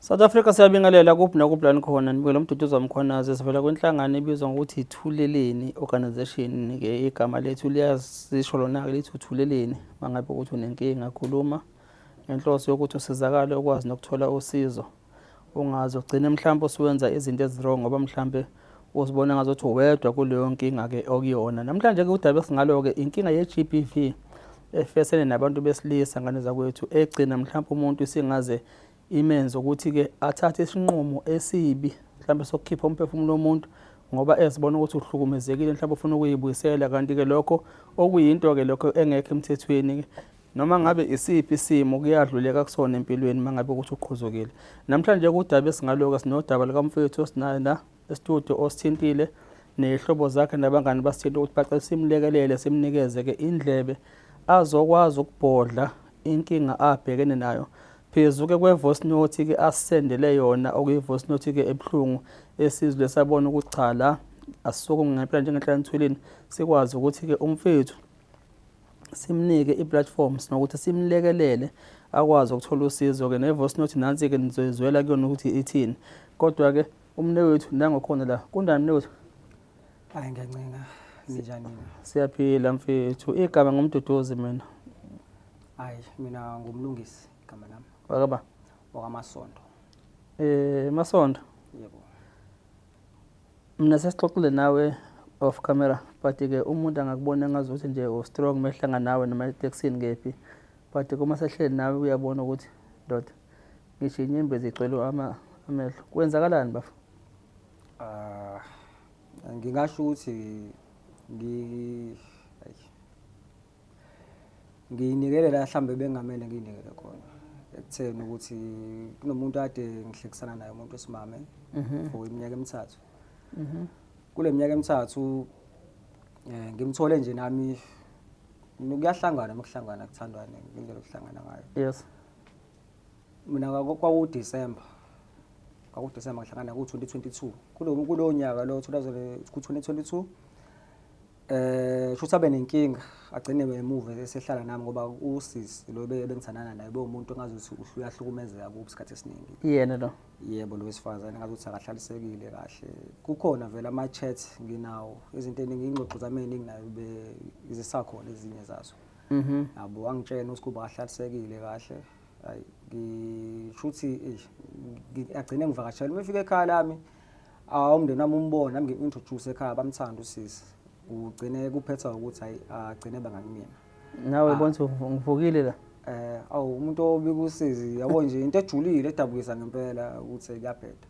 South Africa, siyabingelela kuphi nakuphi la nikhona. Nibukela uMduduzi Mkhwanazi, sivela kwinhlangano ebizwa ngokuthi Ithuleleni Organization. Ke igama lethu liyazisho lona-ke, lithi uthuleleni mangabe ukuthi unenkinga, khuluma ngenhloso yokuthi usizakale, ukwazi nokuthola usizo, ungaze ugcine mhlawumbe usuwenza izinto ezi-wrong ngoba mhlawumbe uzibona ngazuthi uwedwa kuleyo nkinga-ke okuyona. Namhlanje-ke udaba esingalo-ke inkinga ye-GBV efesene nabantu besilisa, ngane zakwethu, egcina mhlawumbe umuntu isingaze imenze ukuthi-ke athathe isinqumo esibi mhlawumbe sokukhipha umphefumulo womuntu ngoba ezibona ukuthi uhlukumezekile, mhlawumbe ufuna ukuyibuyisela, kanti-ke lokho okuyinto-ke lokho engekho emthethweni-ke. Noma ngabe isiphi isimo kuyadluleka kusona empilweni uma ngabe ukuthi uqhuzukile. Namhlanje kudaba esingaloka sinodaba likamfowethu osinayo la estudio osithintile ney'hlobo zakhe nabangani basithinte ukuthi bacela simlekelele, simnikeze-ke indlebe azokwazi ukubhodla inkinga abhekene nayo. Phezu-ke kwe-voice note-ke asisendele yona, okuyi-voice note-ke ebuhlungu esizwe sabona ukuthi cha, la asisuke ngempela njengenhlanthulini sikwazi ukuthi-ke umfethu simnike i-platform sinokuthi simlekelele akwazi ukuthola usizo-ke. Ne-voice note nansi-ke, nizoyizwela kuyona ukuthi ithini. Kodwa-ke umnewethu nangokhona la, kunjani mnewethu? Hayi, ngiyancenga, ninjani nina? Siyaphila mfethu. Igama nguMduduzi mina. Hayi, mina nguMlungisi igama lami. Wakaba? WakaMasondo. Masondo. Yebo. Mina sesixoxile nawe off camera, but ke umuntu angakubona ngazuthi nje u-strong mehlanga nawe noma etekisini kephi, but uma sehleli nawe uyabona ukuthi ndoda, ngisho inyembezi igcwele amehlo. Kwenzakalani, bafo? Ah, ngingasho ukuthi ayi, ngiyinikele la mhlambe bengamele ngiyinikele khona, ekutheni ukuthi kunomuntu ade ngihlekisana naye, umuntu wesimame, for iminyaka emithathu. Kule minyaka emithathu ngimthole nje nami kuyahlangana, ukuhlangana kuthandwane ngendlela okuhlangana ngayo. Mina kwaku-December, kwaku-December ngihlangana ku-2022, kulowo nyaka lo 2000, ku-2022. Shuthi abe nenkinga, agcine emuva esehlala nami ngoba usisi lo bengithandana naye bewumuntu engazuthi uyahlukumezeka kubo isikhathi esiningi. Yena lo? Yebo, lo wesifazane engazuthi akahlalisekile kahle. Kukhona vele ama-chat nginawo, izinto eningi, iy'ngxoxo zami ey'ningi nayo zisakhona ezinye zazo. Yabo, wangitshela ukuthi kuba akahlalisekile kahle. Hayi, ngishuthi eish, agcine ngivakashela uma efika ekhaya lami, umndeni wami umbona, nami ngi-introduce ekhaya, bamthanda usisi. Ugcine kuphetha ukuthi hayi, agcine bangakumina. Nawe bona ukuthi ngivukile la. Awu, umuntu obika usizi, yabo nje into ejulile edabukisa ngempela ukuthi kuyabheda.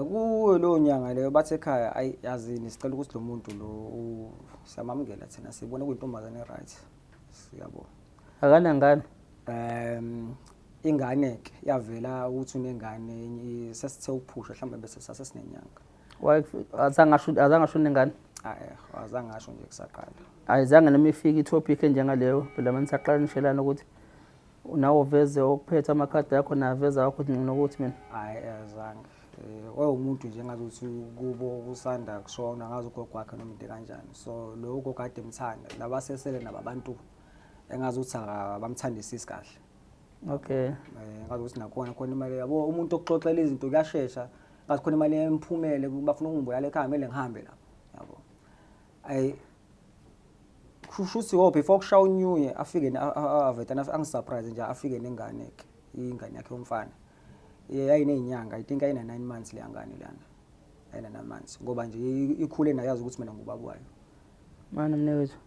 Kuyo leyo nyanga leyo bathi ekhaya, ayi yazini, sicela ukuthi lo muntu lo siyamamukela thina, sibona kuyintombazane, right? Siyabona. Akanangane? Ingane ke yavela ukuthi unengane sesithe ukuphusha mhlawumbe bese sasesinenyanga. Azange asho nengane? Hayi, azange asho nje kusaqala. Ayizange noma ifike i-topic enjengaleyo phela manje saqala nishelana ukuthi nawe uveze okuphethe amakhadi akho naveza wakho ukuthi nginokuthi mina. Hayi, azange. Wayewumuntu nje ngazuthi kubo kusanda kushona, ngazi ugogo wakhe noma into kanjani. So lo ugogo kade emthanda, laba sesele nabo abantu engazuthi abamthandisisi kahle. Ngazi ukuthi nakhona khona imali, yabo, umuntu okuxoxela izinto kuyashesha, ngazi khona imali emphumele bafuna ukungibulala ekhaya, kumele ngihambe lapho, yabo. Ayi, kusho ukuthi oh before kushaya u-New Year afike avetana angisurprise nje, afike nengane ke, ingane yakhe yomfana. Yayiney'nyanga, I think ayina 9 months leya ngane leyana, ayina 9 months ngoba nje ikhule nayo yazi ukuthi mina ngubaba wayo. Mana mnewethu.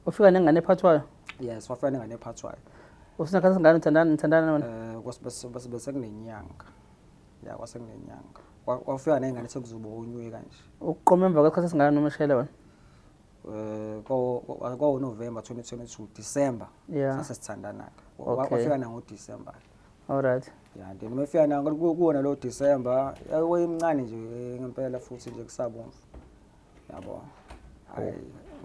Ufika nengane ephathwayo? Yes, wafika nengane ephathwayo. Usinakhathi singane uthandana, nithandana wena? Bese kunenyanga. Ya, kwase kunenyanga. Wafika nengane sekuzoba unyuke kanje. Ukuqoma emva kwesikhathi esingaka noma eshayela wena? Ko November 2022, December sase sithandana ke. Wafika na ngo December. All right. Ya, then uma efika na kuwona lo December, wayemncane nje ngempela futhi nje kusabomvu. Yabo. Hayi,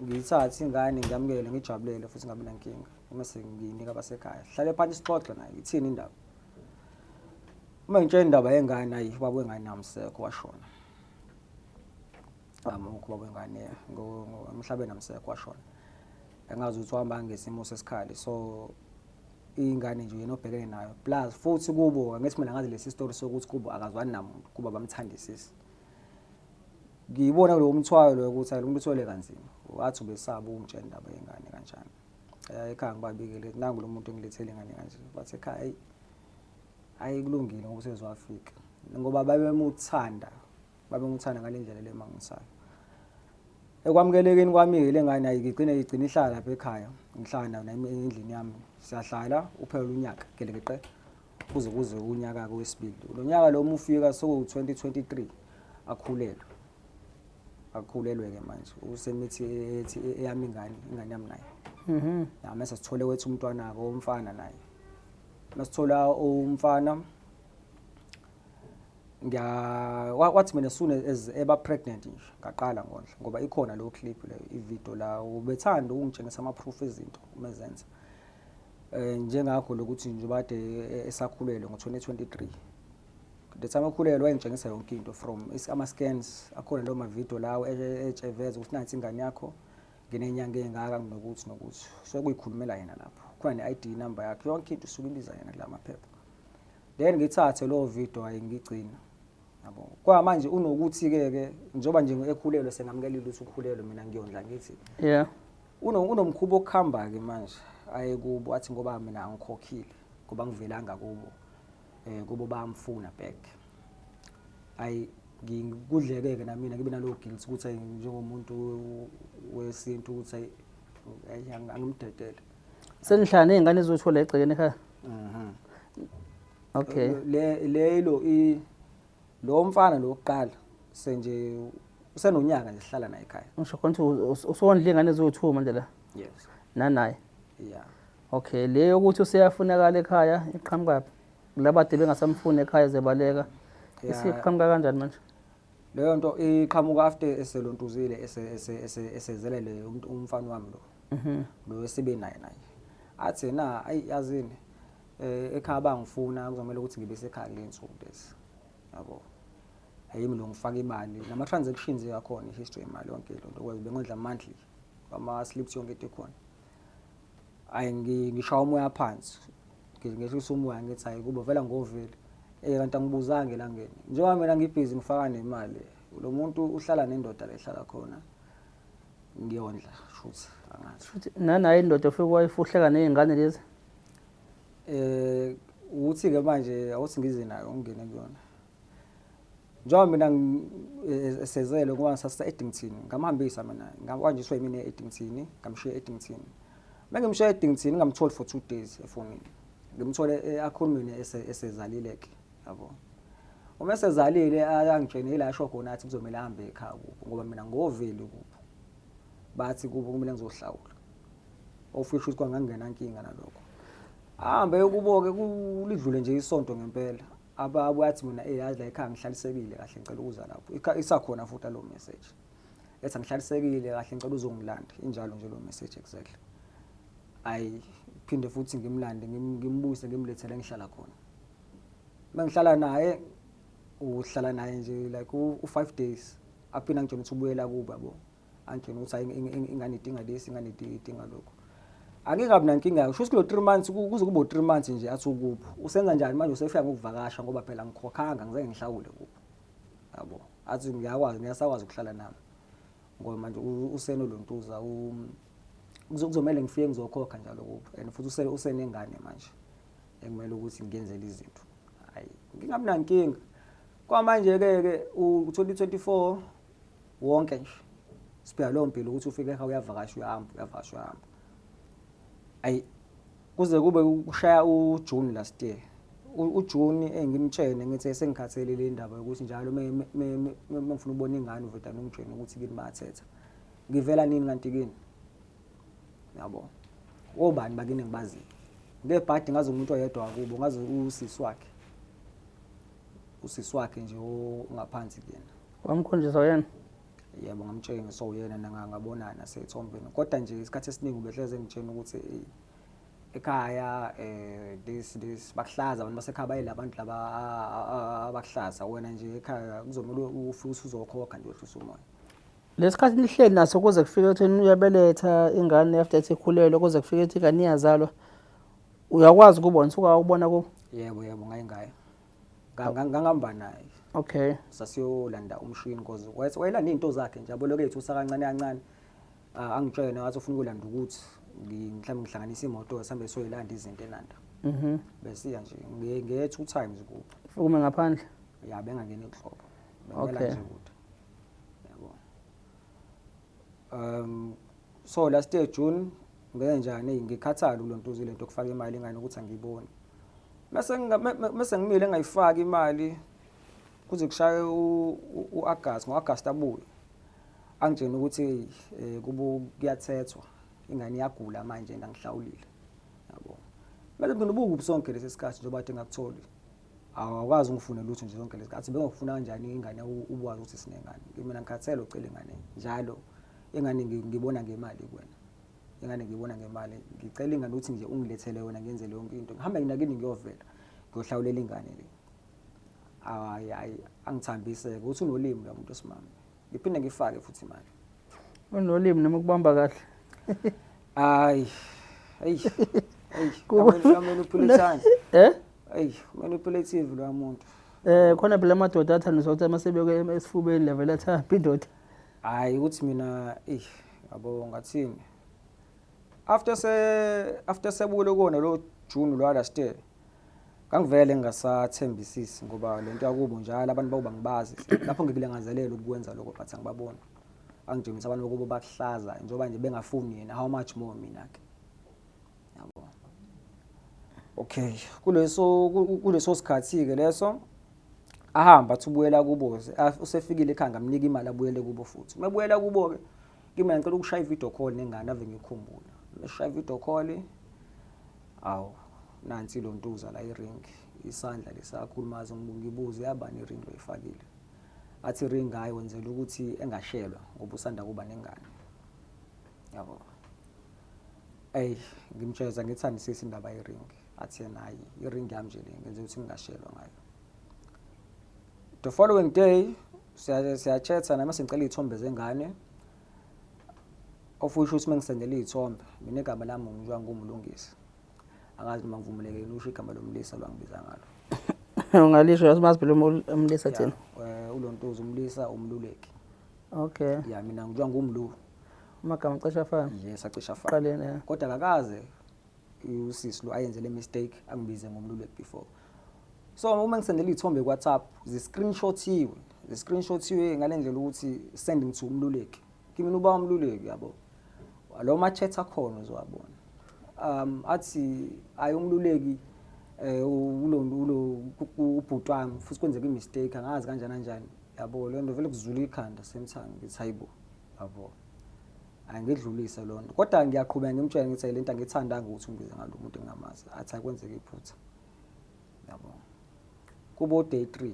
ngiyithathe ingane ngiyamukele, ngijabulele futhi ngabe nankinga. Uma sengiyinika abasekhaya, hlale phansi sixoxe naye, ithini indaba. Uma ngitshela indaba yengane, ayi, ubaba wengane amsekho, washona. Amukho ubaba wengane emhlabeni, amsekho, washona. Engazi ukuthi uhamba ngesimo sesikhali, so Ingane nje yena obhekene nayo, plus futhi kubo angithi mina ngazi lesi story sokuthi kubo akazwani namuntu, kuba bamthandisisi. Ngiyibona kulowo mthwalo loyo ukuthi lo muntu uthwele kanzima. Wathi ubesaba ukungitshela indaba yengane kanjani. Ekhaya ngibabikele nangu lo muntu engilethele ingane kanje. Bathi ekhaya hayi, hayi kulungile ngoba usezwafika. Ngoba babemuthanda, babemuthanda ngale ndlela le mangisayo. Ekwamukelekeni kwami-ke le ngane ayi ngigcine igcine ihlala lapha ekhaya. Ngihlala nayo nami endlini yami. Siyahlala uphela unyaka gelekeqe kuze kuze unyaka-ke wesibili. Lo nyaka lo uma ufika sekuwu-2023 akhulelwe. Akhulelwe-ke manje usemithi ethi eyami ingane, ingane yami naye. Ya mase sithole wethu umntwana-ke umfana naye. Masithola umfana ngiya wathi mina soon as eba pregnant nje ngaqala ngondla ngoba ikhona leyo clip leyo ivideo la ubethanda ukungitshengisa ama proof ezinto uma ezenza. Njengakho lokuthi nje bade esakhulelwe ngo-2023 the time akhulelwe wayengitshengisa yonke into from ama scans akhona lawo ma video lawo etsheveza ukuthi nansi ingane yakho nginenyanga ey'ngaka nginokuthi nokuthi so kuyikhulumela yena lapho khona ne-ID number yakhe yonke into usuke ibiza yena kula maphepha. Then ngithathe lowo video ayi ngigcina yabo. Kwa manje unokuthi ke ke njengoba nje ekhulelwe sengamukelile ukuthi ukhulelwe mina ngiyondla ngithi unomkhuba okuhamba ke manje aye kubo athi ngoba mina angikhokhile ngoba ngivelanga kubo kubo bayamfuna back. Ayi ngikudleke ke namina ngibe nalowo guilt ukuthi ayi njengomuntu wesintu ukuthi ayi angimdedele. Senihlala nezingane ezothola egcekeni ekhaya. Okay. Le lelo i lo mfana lo wokuqala senje usenonyaka nje sihlala naye ekhaya. Ngisho khona ukuthi usondla ingane eziwu-2 manje la. Yes. Nanaye. Yeah. Okay, le yokuthi useyafunakala ekhaya iqhamuka laba ade bengasamfuni ekhaya zebaleka. Isiqhamuka kanjani manje? Leyo nto iqhamuka after eselontuzile esezele umfana wami lo. Lo esibe naye naye. Athi na ayi yazini ekhaya bangifuna kuzomela ukuthi ngibe sekhaya kule nsuku lezi. Yabo. Ayimi lo ngifaka imali nama transactions yakhona ihistory yemali yonke le nto kwazi bengondla monthly ama slips yonke into ikhona. Ayi ngishaya umoya phansi. Ngehlisa umoya ngithi hayi kubo vela ngovele. Kanti angibuzanga elangeni. Njengoba mina ngibhizi ngifaka nemali. Lo muntu uhlala nendoda la ehlala khona. Ngiyondla shuthi angazi. Shuthi nanaye indoda ufike wayifuhleka nezingane lezi. Uthi ke manje awuthi ngize nayo ngingene kuyona. Njengoba mina esezele ngoba sasise Eddington ngamhambisa mina ngahanjiswa yimina e-Eddington ngamshiya e-Eddington. Mengimshiya e-Eddington ngamtholi for 2 days efonini. Ngimthole akhulume esezalile ke yabo. Uma esezalile angitshene ila asho khona athi kuzomela ahambe ekhaya kubo ngoba mina ngoveli kubo. Bathi kubo kumele ngizohlawula. Ofisho ukuthi kwangangena inkinga nalokho. Ahambe kubo ke kulidlule nje isonto ngempela. Ababu athi mina yazi la ekhaya ngihlalisekile kahle ngicela ukuza lapho. Isakhona futhi lo message. Ethi angihlalisekile kahle ngicela uzongilanda. Injalo nje lo message exactly. Ayi phinde futhi ngimlande ngimbuse ngimlethele ngihlala khona. Mangihlala naye uhlala naye nje like u5 days. Aphinde angitshela ukuthi ubuyela kubo yabo. Angitshela ukuthi hayi ingane idinga lesi ingane idinga lokho. Angikabi nankinga kusho ukuthi kulo 3 months kuze kube 3 months nje athi ukuphi. Usenza njani manje usefika ngokuvakasha ngoba phela ngikhokhanga ngizeke ngihlawule kubo. Yabo. Athi ngiyakwazi ngiyasakwazi ukuhlala nami. Ngoba manje usenolontuza kuzomela ngifike ngizokhokha njalo kubo and futhi usenengane manje ekumele ukuthi ngiyenzele izinto. Hayi ngingabi nankinga. Kwamanje ke ke u2024 wonke nje sibheka leyo mpilo ukuthi ufike ekhaya uyavakasha uyahamba uyavakasha uyahamba. Ayi kuze kube kushaya uJune last year. uJune engimtshene ngithi sengikhathele le ndaba yokuthi njalo mengifuna ukubona ingane uvedane ungitshene ukuthi kini bayathetha. Ngivela nini kanti kini? Yabo. Obani bakini ngibaziyo. Ngebhadi ngazi umuntu oyedwa wakubo ngazi usisi wakhe. Usisi wakhe nje ongaphansi kuyena. Wamkhonjiswa yena? Yebo ngamtshela so yena ngabonana seyithombeni. Kodwa nje isikhathi esiningi ubehleze engitshela ukuthi ekhaya this bakuhlaza abantu basekhaya bayila abantu laba abakuhlaza wena nje ekhaya kuzomela ufike usuzokhokha nje wehlisa umoya. Lesikhathi nihleli naso kuze kufike ekutheni uyabeletha ingane after ethi ikhulelwe kuze kufike ethi ingane iyazalwa. Uyakwazi ukubona sukawubona kubo? Yebo, yebo, ngaye ngaye. Ngangihamba naye. Okay. Sasiyolanda umshini because wayelanda izinto zakhe nje, yabo, lokhu ethusa kancane kancane. Ah, angitshele ngathi ufuna ukulanda ukuthi mhlawumbe ngihlanganise imoto sihambe soyilanda izinto eNanda. Besiya nje nge two times kubo. Fukume ngaphandle. Ya, bengangeni nhlobo. Bengela nje kude. Yabo. So last year June ngenjani ngikhathala kulontuza lento yokufaka imali ingane ukuthi angiyiboni. Mase ngimile engayifaki imali kuze kushaye u-August, ngo-August abuye. Angitshena ukuthi kubo kuyathethwa, ingane iyagula manje ngihlawulile. Yabo. Mase mina ubukuphi sonke lesi sikhathi njengoba kade ngakutholi. Awukwazi ungifune lutho nje sonke lesikhathi. Bengokufuna kanjani ingane ubwazi ukuthi sinengane. Mina ngikhathele ucela ingane njalo. Ingane ngibona ngemali kuwena. Ingane ngibona ngemali. Ngicela ingane ukuthi nje ungilethele wena ngenzele yonke into. Ngihambe nginakini ngiyovela. Ngiyohlawulela ingane le. Hayi hayi, angithambiseke ukuthi unolimi lo muntu wesimame. Ngiphinde ngifake futhi imali. Unolimi noma ukubamba kahle. Hayi. Hey. Hey, manipulative. Eh? Hey, manipulative lo muntu. Khona phela amadoda athandiswa ukuthi amasebeke esifubeni level athamba indoda. Hayi ukuthi mina eh yabo ngathini. After sebule kona lo June lo last year. Ngangivele ngingasathembisisi ngoba lento yakubo njalo abantu bakuba ngibazi. Lapho ngikulangazelela ukwenza lokho but angibaboni. Angijimisa abantu bokubo bakuhlaza njengoba nje bengafuni yena, how much more mina ke. Yabo. Okay, kuleso sikhathi ke leso ahamba athi ubuyela kubo, usefikile ekhaya ngamnika imali abuyele kubo futhi. Mebuyela kubo ke kimi ngicela ukushaya i-video call nengane ave ngikhumbula. Ngishaya i-video call, awu nansi lontuza la i-ring, isandla lesakhuluma ngibuze yabani i-ring loyifakile. Athi ring hayi wenzela ukuthi engashelwa ngoba usanda kuba nengane. Yabo. Ey ngimtshela ngithandisisa indaba ye-ring. Athi yena hayi i-ring yami nje le ngenze ukuthi ngingashelwa ngayo. The following day siyachatha nami sengicela izithombe zengane. Of which ukuthi mengisendela izithombe mina igama lami ngiziwa nguMlungisi. Angazi noma ngivumelekile usho igama lomlisa lwangibiza ngalo. Ungalisho yasimazi phela umlisa thina. Ulontuza umlisa umluleki. Okay. Ya mina ngiziwa nguMlu. Amagama cishe afana. Yes, acishe afana. Qaleni ya. Kodwa akakaze usisi lo ayenze le mistake angibize ngomluleki before. So uma ngisendela izithombe ku WhatsApp zi-screenshothiwe, zi-screenshothiwe ngalendlela ukuthi sending to umluleki. Kimi uba umluleki yabo. Lo ma chat akhona uzowabona. Athi ayi umluleki ulo ubhuti wami futhi kwenzeka i-mistake angazi kanjani kanjani. Yabo le nto vele kuzula ikhanda same time ngithi hayibo. Yabo. Angidlulise lo nto. Kodwa ngiyaqhubeka ngimtshele ngithi le nto angithandanga ukuthi ungibize ngalo muntu engingamazi. Athi akwenzeke iphutha. Yabo. Kubo day 3.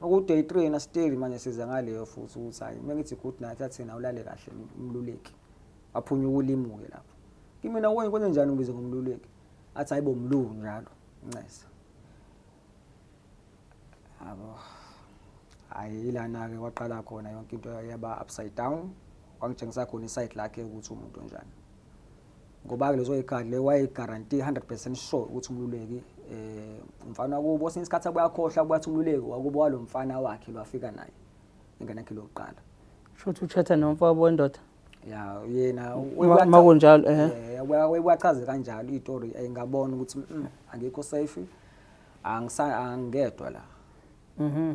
Oku day 3 na still manje siza ngaleyo futhi ukuthi hayi uma ngithi good night athi na ulale kahle umluleki. Aphunyuka ulimuke lapho. Kimi mina kwenze njani ngibize ngomluleki? Athi hayibo mlu njalo. Ncesa. Yabo. Hayi ilana ke kwaqala khona yonke into yaba upside down. Kwangitshengisa khona iside lakhe ukuthi umuntu onjani. Ngoba ke lezo ikhadi le waye guarantee 100% sure ukuthi umluleki umfana wakubo since isikhathi akuyakhohlwa kwathi umluleki wakubo walomfana wakhe lwafika naye ingane yakhe lokuqala. Shuthi uchatha nomfowabo wendoda. Ya yena Makunjalo uyachaza kanjalo istory engabona ukuthi angikho safe, angingedwa la.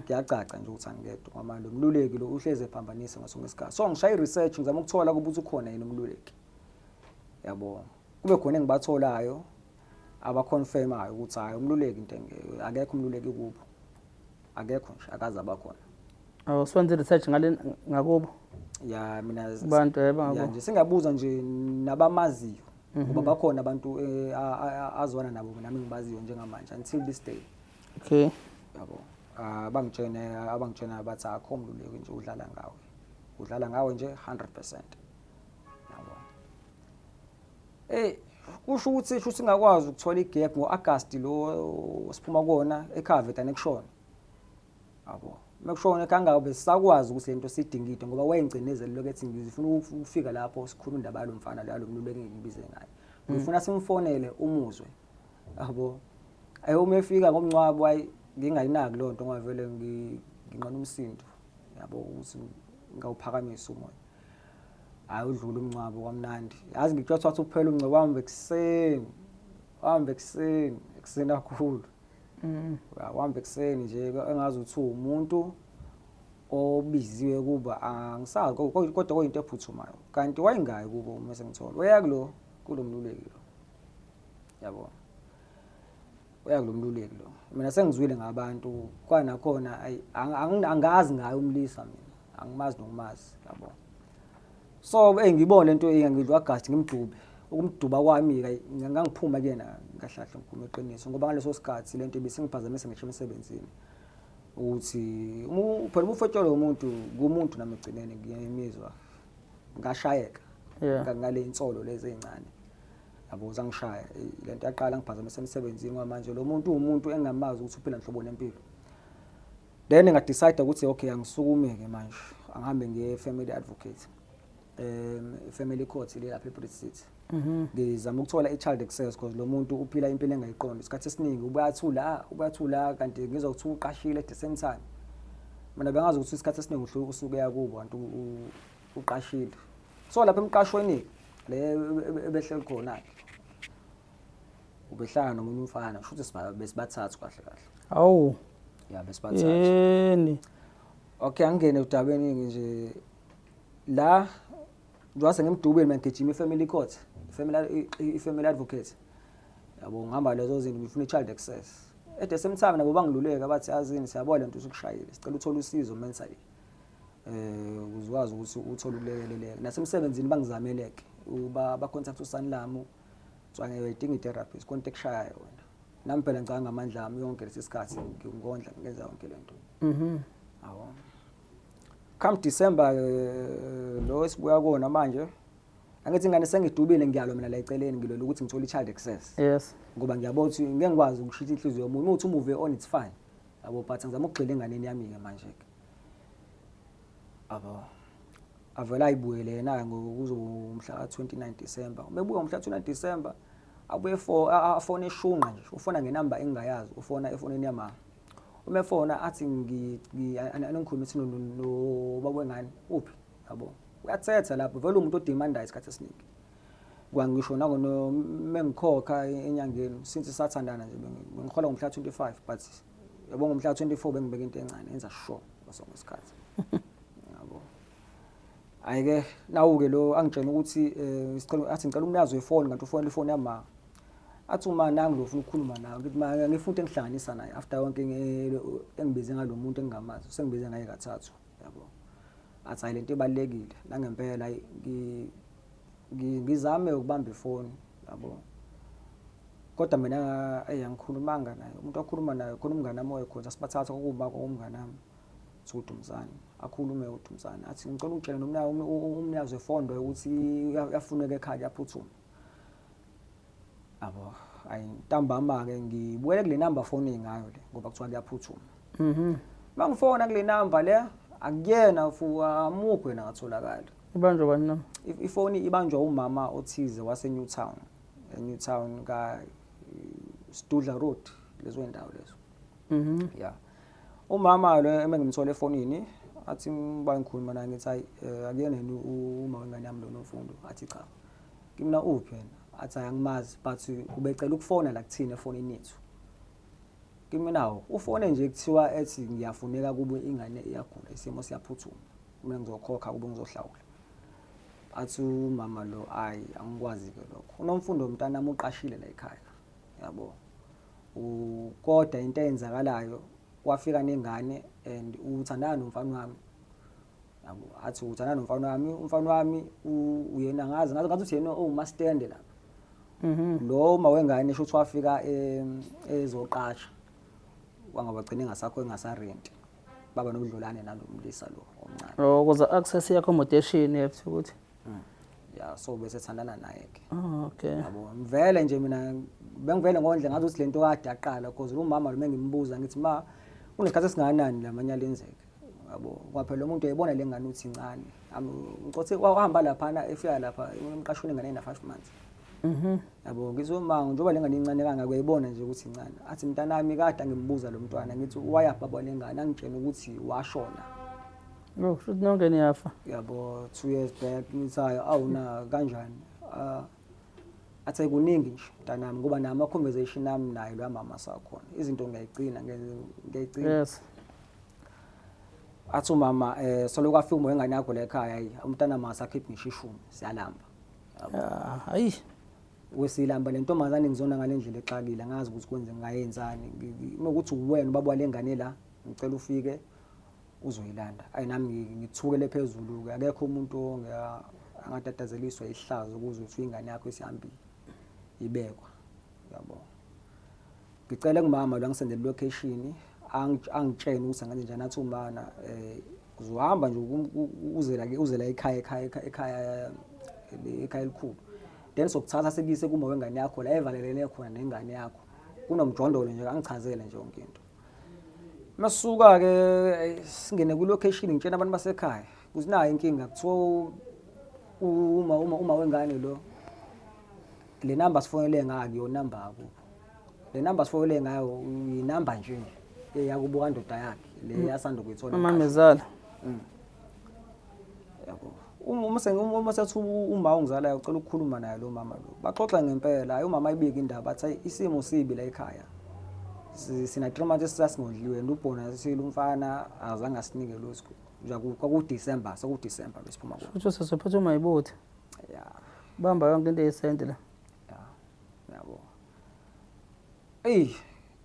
Kuyacaca nje ukuthi angingedwa ngoba lo mluleki lo uhleze ephambanisa ngasonke isikhathi. So ngishaya i-research ngizama ukuthola ukuthi ukhona yini umluleki. Yabo. Kube khona engibatholayo abaconfirmayo ukuthi hayi umluleki into akekho umluleki kubo. Akekho nje akaze abakhona. Awu senze research ngale ngakubo. Ya mina Abantu ya nje singabuza nje nabamaziyo ngoba bakhona abantu azwana nabo nami ngibaziyo njengamanje until this day. Okay. Yabo. Abangitshene abangitshena bathi akho umluleki nje udlala ngawe. Udlala ngawe nje 100%. Yabo. Kusho ukuthi sho singakwazi ukuthola igap ngoAugust lo siphuma kona ekhaya vele kushona. Yabo. Mekushona kangabe besakwazi ukuthi lento sidinga into ngoba wayengcinezela lokho ethi ngifuna ukufika lapho sikhuluma indaba yalomfana lo yalomluleki engibize ngayo. Ngifuna simfonele umuzwe, yabo. Ayi, uma efika ngomngcwabo, ayi, ngingayinaki leyo nto ngoba vele nginqena umsindo, yabo, ukuthi ngawuphakamisa umoya. Hhayi, udlule umngcwabo kwamnandi, yazi, ngikutshela wathi uphela umngcwabo wahamba ekuseni, wahamba ekuseni, ekuseni kakhulu. Wahamba ekuseni nje engazi ukuthi uwumuntu obiziwe kuba, angisazi, kodwa kuyinto ephuthumayo, kanti wayengayi kubo. Uma sengithola uya kulo mluleki lo, yabo, uya kulo mluleki lo. Mina sengizwile ngabantu kwanakhona, ayi, angazi ngaye umlisa, mina angimazi nokumazi, yabo. So ngibona lento ngidlwa gasti, ngimdube. Ukumduba kwami-ke ngangiphuma kuyena kahle kahle, ngikhuluma iqiniso, ngoba ngaleso sikhathi lento ibisingiphazamisa ngisho emsebenzini, ukuthi phela uma ufetshelwe umuntu kumuntu, nami egcineni ngiyimizwa ngashayeka ngale insolo lezi ey'ncane, yabo, zangishaya. Lento yaqala ngiphazamisa emsebenzini, ngoba manje lo muntu uwumuntu engingamazi ukuthi uphila nhlobo nempilo. Then nga-decide ukuthi okay, angisukume-ke manje, angihambe ngiye family advocate, family court le lapha eBridge City. Ngizama ukuthola i-child access because lo muntu uphila impilo engayiqondi. Isikhathi esiningi ubuyathula, ubuyathula, kanti ngizwa ukuthi uqashile at the same time. Mina bengazi ukuthi isikhathi esiningi usuke yakubo kanti uqashile. So lapha emqashweni le ebehleli khona-ke, ubehlala nomunye umfana, kusho ukuthi besibathathu kahle kahle. Awu. Ya, besibathathu. Yini? Okay, angingene udabeni nje la, njengoba sengimdubile mina, ngigijima i-family court, i-family advocate, yabo, ngihamba lezo zinto, ngifuna i-child access. At the same time nabo bangiluleka, bathi, yazini, siyabona lento usukushayile, sicela uthole usizo mentally ukuze ukwazi ukuthi uthole ukulekeleleka. Nasemsebenzini bangizameleke, ba-contact uSanlam, kuthiwa ngeke, uyayidinga i-therapist, konke ekushayayo wena. Nami phela ngicabanga ngamandla ami yonke lesi sikhathi, ngikondla, ngenza yonke lento. Yabo, come December lo esibuya kona manje, angithi ingane sengidubile, ngiyalwa mina la eceleni, ngilwela ukuthi ngithole i-child access ngoba ngiyabona ukuthi ngeke ngikwazi ukushintsha inhliziyo yomuntu. Uma uthi u-move on, it's fine, yabo, but ngizama ukugxila enganeni yami-ke manje-ke, yabo. Avele ayibuyele yena kuzoba umhla ka-29 December. Uma ebuya ngomhla ka-29 December, abuye afone eshunqa nje, ufona ngenamba engingayazi, ufona efonini yamama. Uma efona athi, angikhuluma nobaba wengane, uphi, yabo. Uyathetha lapho vele, umuntu o-demandayo isikhathi esiningi. Kwangisho mengikhokha enyangeni, since sathandana nje, bengihola ngomhla 25, but yabo, ngomhla 24 bengibeka into encane, enza sure ngaso sonke isikhathi, yabo. Hhayi-ke, nawu-ke lo angitshena ukuthi isicelo, athi ngicela umnikazi wefoni, kanti ufonela ifoni yama. Athi uma nangu lo ufuna ukukhuluma nawe. Ngithi ma ngifuna into engihlanganisa naye after yonke engibize ngalo muntu engingamazi, usengibize ngaye kathathu, yabo. Athi hayi, lento ibalulekile nangempela. Hayi, ngizame ukubamba ifoni, yabo, kodwa mina eyi, angikhulumanga naye. Umuntu okhuluma naye khona umngane wami oyekhona, sibathatha kokuma umngane wami uDumsane, akhulume uDumsane, athi ngicela ungitshele umnikazi wefoni ukuthi uyafuneka ekhaya, kuyaphuthuma, yabo. Ayi, ntambama-ke ngibuyele kule namba foni ngayo le, ngoba kuthiwa kuyaphuthuma. Uma ngifona kule namba le, akuyena amukho yena, akatholakali. Ibanjwa bani noma? Ifoni ibanjwa umama othize wase-Newtown, e-Newtown ka Studla Road, lezo ndawo lezo. Ya, umama lo emengimthola efonini, athi ngiba ngikhuluma naye, ngithi hayi, akuyena yini uma wengane yami lo Nomfundo? Athi cha. Kimina uphi yena? Athi hayi, angimazi, but ubecela ukufona la kuthina efonini yethu. Kimina ufone nje, kuthiwa ethi ngiyafuneka kube ingane iyagula, isimo siyaphuthuma, mina ngizokhokha kube ngizohlawula. Athi umama lo, ayi, angikwazi-ke lokho, uNomfundo umntanami uqashile la ekhaya, yabo. Kodwa into eyenzakalayo, wafika nengane and uthandana nomfana wami, yabo. Athi uthandana nomfana wami, umfana wami uyena ngazi ngathi uthi yena owumastende lapha. Lo uma wengane sho ukuthi wafika ezoqasha, wangabagcina engasakho, engasarenti, baba nobudlelwane nalo mlisa lo omncane. Oh, ukuze access i-accommodation you have to ukuthi Ya, so bese thandana naye ke. Oh, okay. Yabo, ngivele nje mina bengivele ngondle ngathi ukuthi lento kade yaqala, because lo mama lo mengimbuza ngithi, ma, unesikhathi esingakanani lamanyala enzeka, yabo, ngoba phela lo muntu uyayibona le ngane uthi incane. Ngicothe wahamba laphana, efika lapha emqashweni ingane ina 5 months. Yabo ngithi uma njengoba le ngane incane kangaka uyayibona nje ukuthi incane. Athi mntanami kade ngimbuza lo mntwana ngithi wayaphi baba lengane angitshena ukuthi washona. Oh, kusho ukuthi nonke niyafa. Yabo 2 years back ngithi hayi awuna kanjani. Ah athi kuningi nje mntanami ngoba nama conversation ami naye lo mama sakhona. Izinto ngiyayigcina ngiyayigcina. Yes. Athi umama solo kwafika umoya engane yakho la ekhaya hayi umntana masakhiphi ngisho ishumi siyalamba. Ah, hayi. Wesilamba le ntombazane ngizona ngale ndlela exakile angazi ukuthi kwenze ngayenzani. Uma ukuthi uwena ubaba wale ngane la ngicela ufike uzoyilanda. Ayi nami ngithukele phezulu ke akekho umuntu angatatazeliswa ihlazo ukuze uthi ingane yakho isihambile ibekwa. Yabo. Ngicela kumama lo angisendele location angitshene ukuthi angenze njani athi umana uzohamba nje uzela ke uzela ekhaya ekhaya ekhaya ekhaya elikhulu. Then sokuthatha sikuyise kuma wengane yakho la evalelene khona nengane yakho. Kunomjondolo nje angichazele nje yonke into. Masuka ke singene ku location ngitshena abantu basekhaya kusinayo inkinga kuthiwa uma wengane lo le number sifonele ngayo yo number akubo. Le number sifonele ngayo inamba nje eyakubo kandoda yakhe le yasanda kuyithola. Umama ezala. Yabo. Uma sethi uma ungizalayo ucela ukukhuluma naye lo mama lo. Baxoxa ngempela, hayi umama ayibike indaba athi isimo sibi la ekhaya. Sina 3 months esasingondliwe ubhona sisile umfana azange asinike lutho. Kwaku December, seku December besiphuma kuwo. Futhi usesophethe uma ibuthe. Yeah. Bamba yonke into eyisente la. Yeah. Yabo. Ey,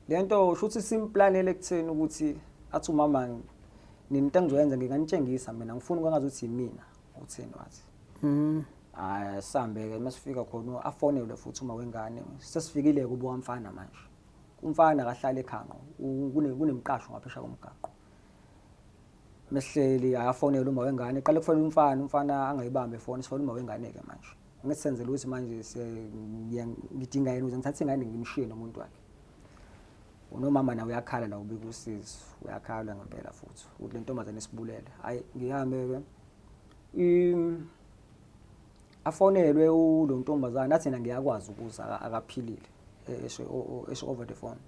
lento shuthi simplanele ekutheni ukuthi athi umama nini into engizoyenza nginganitshengisa mina ngifuna ukwazi ukuthi yimina uthini wathi. Hayi sihambe ke masifika khona afonelwe futhi uma wengane sesifikile kubo wamfana manje. Umfana akahlala ekhaya kunemqasho ngaphesha komgaqo. Mesihleli afonelwe uma wengane qale kufonela umfana umfana angayibambe ifoni sifonela uma wengane ke manje. Ngisenzele ukuthi manje ngidinga yena ukuze ngithathe ingane ngimshiye nomuntu wakhe. Unomama nawe uyakhala la ubika usizi uyakhala ngempela futhi ukuthi le ntombazane isibulele. Hayi ngihambe ke afonelwe ulo ntombazane athi yena ngiyakwazi ukuza akaphilile esho over the phone.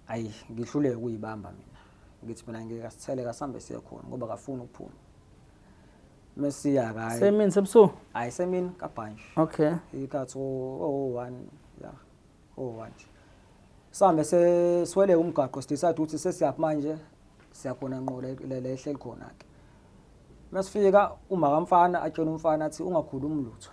Hayi ngihluleke ukuyibamba mina. Ngithi mina ngeke asithele kasambe siye khona ngoba akafuni ukuphuma. Mesiya kayi. Semini sebusuku? Hayi semini kabhanje. Okay. Ikhathi o1 yeah. O1 nje. Sambe sesiwele umgaqo sidecide ukuthi sesiyaphi manje siyakhona ngqo la ehleli khona ke. Masifika uma kamfana atshela umfana athi ungakhulumi lutho.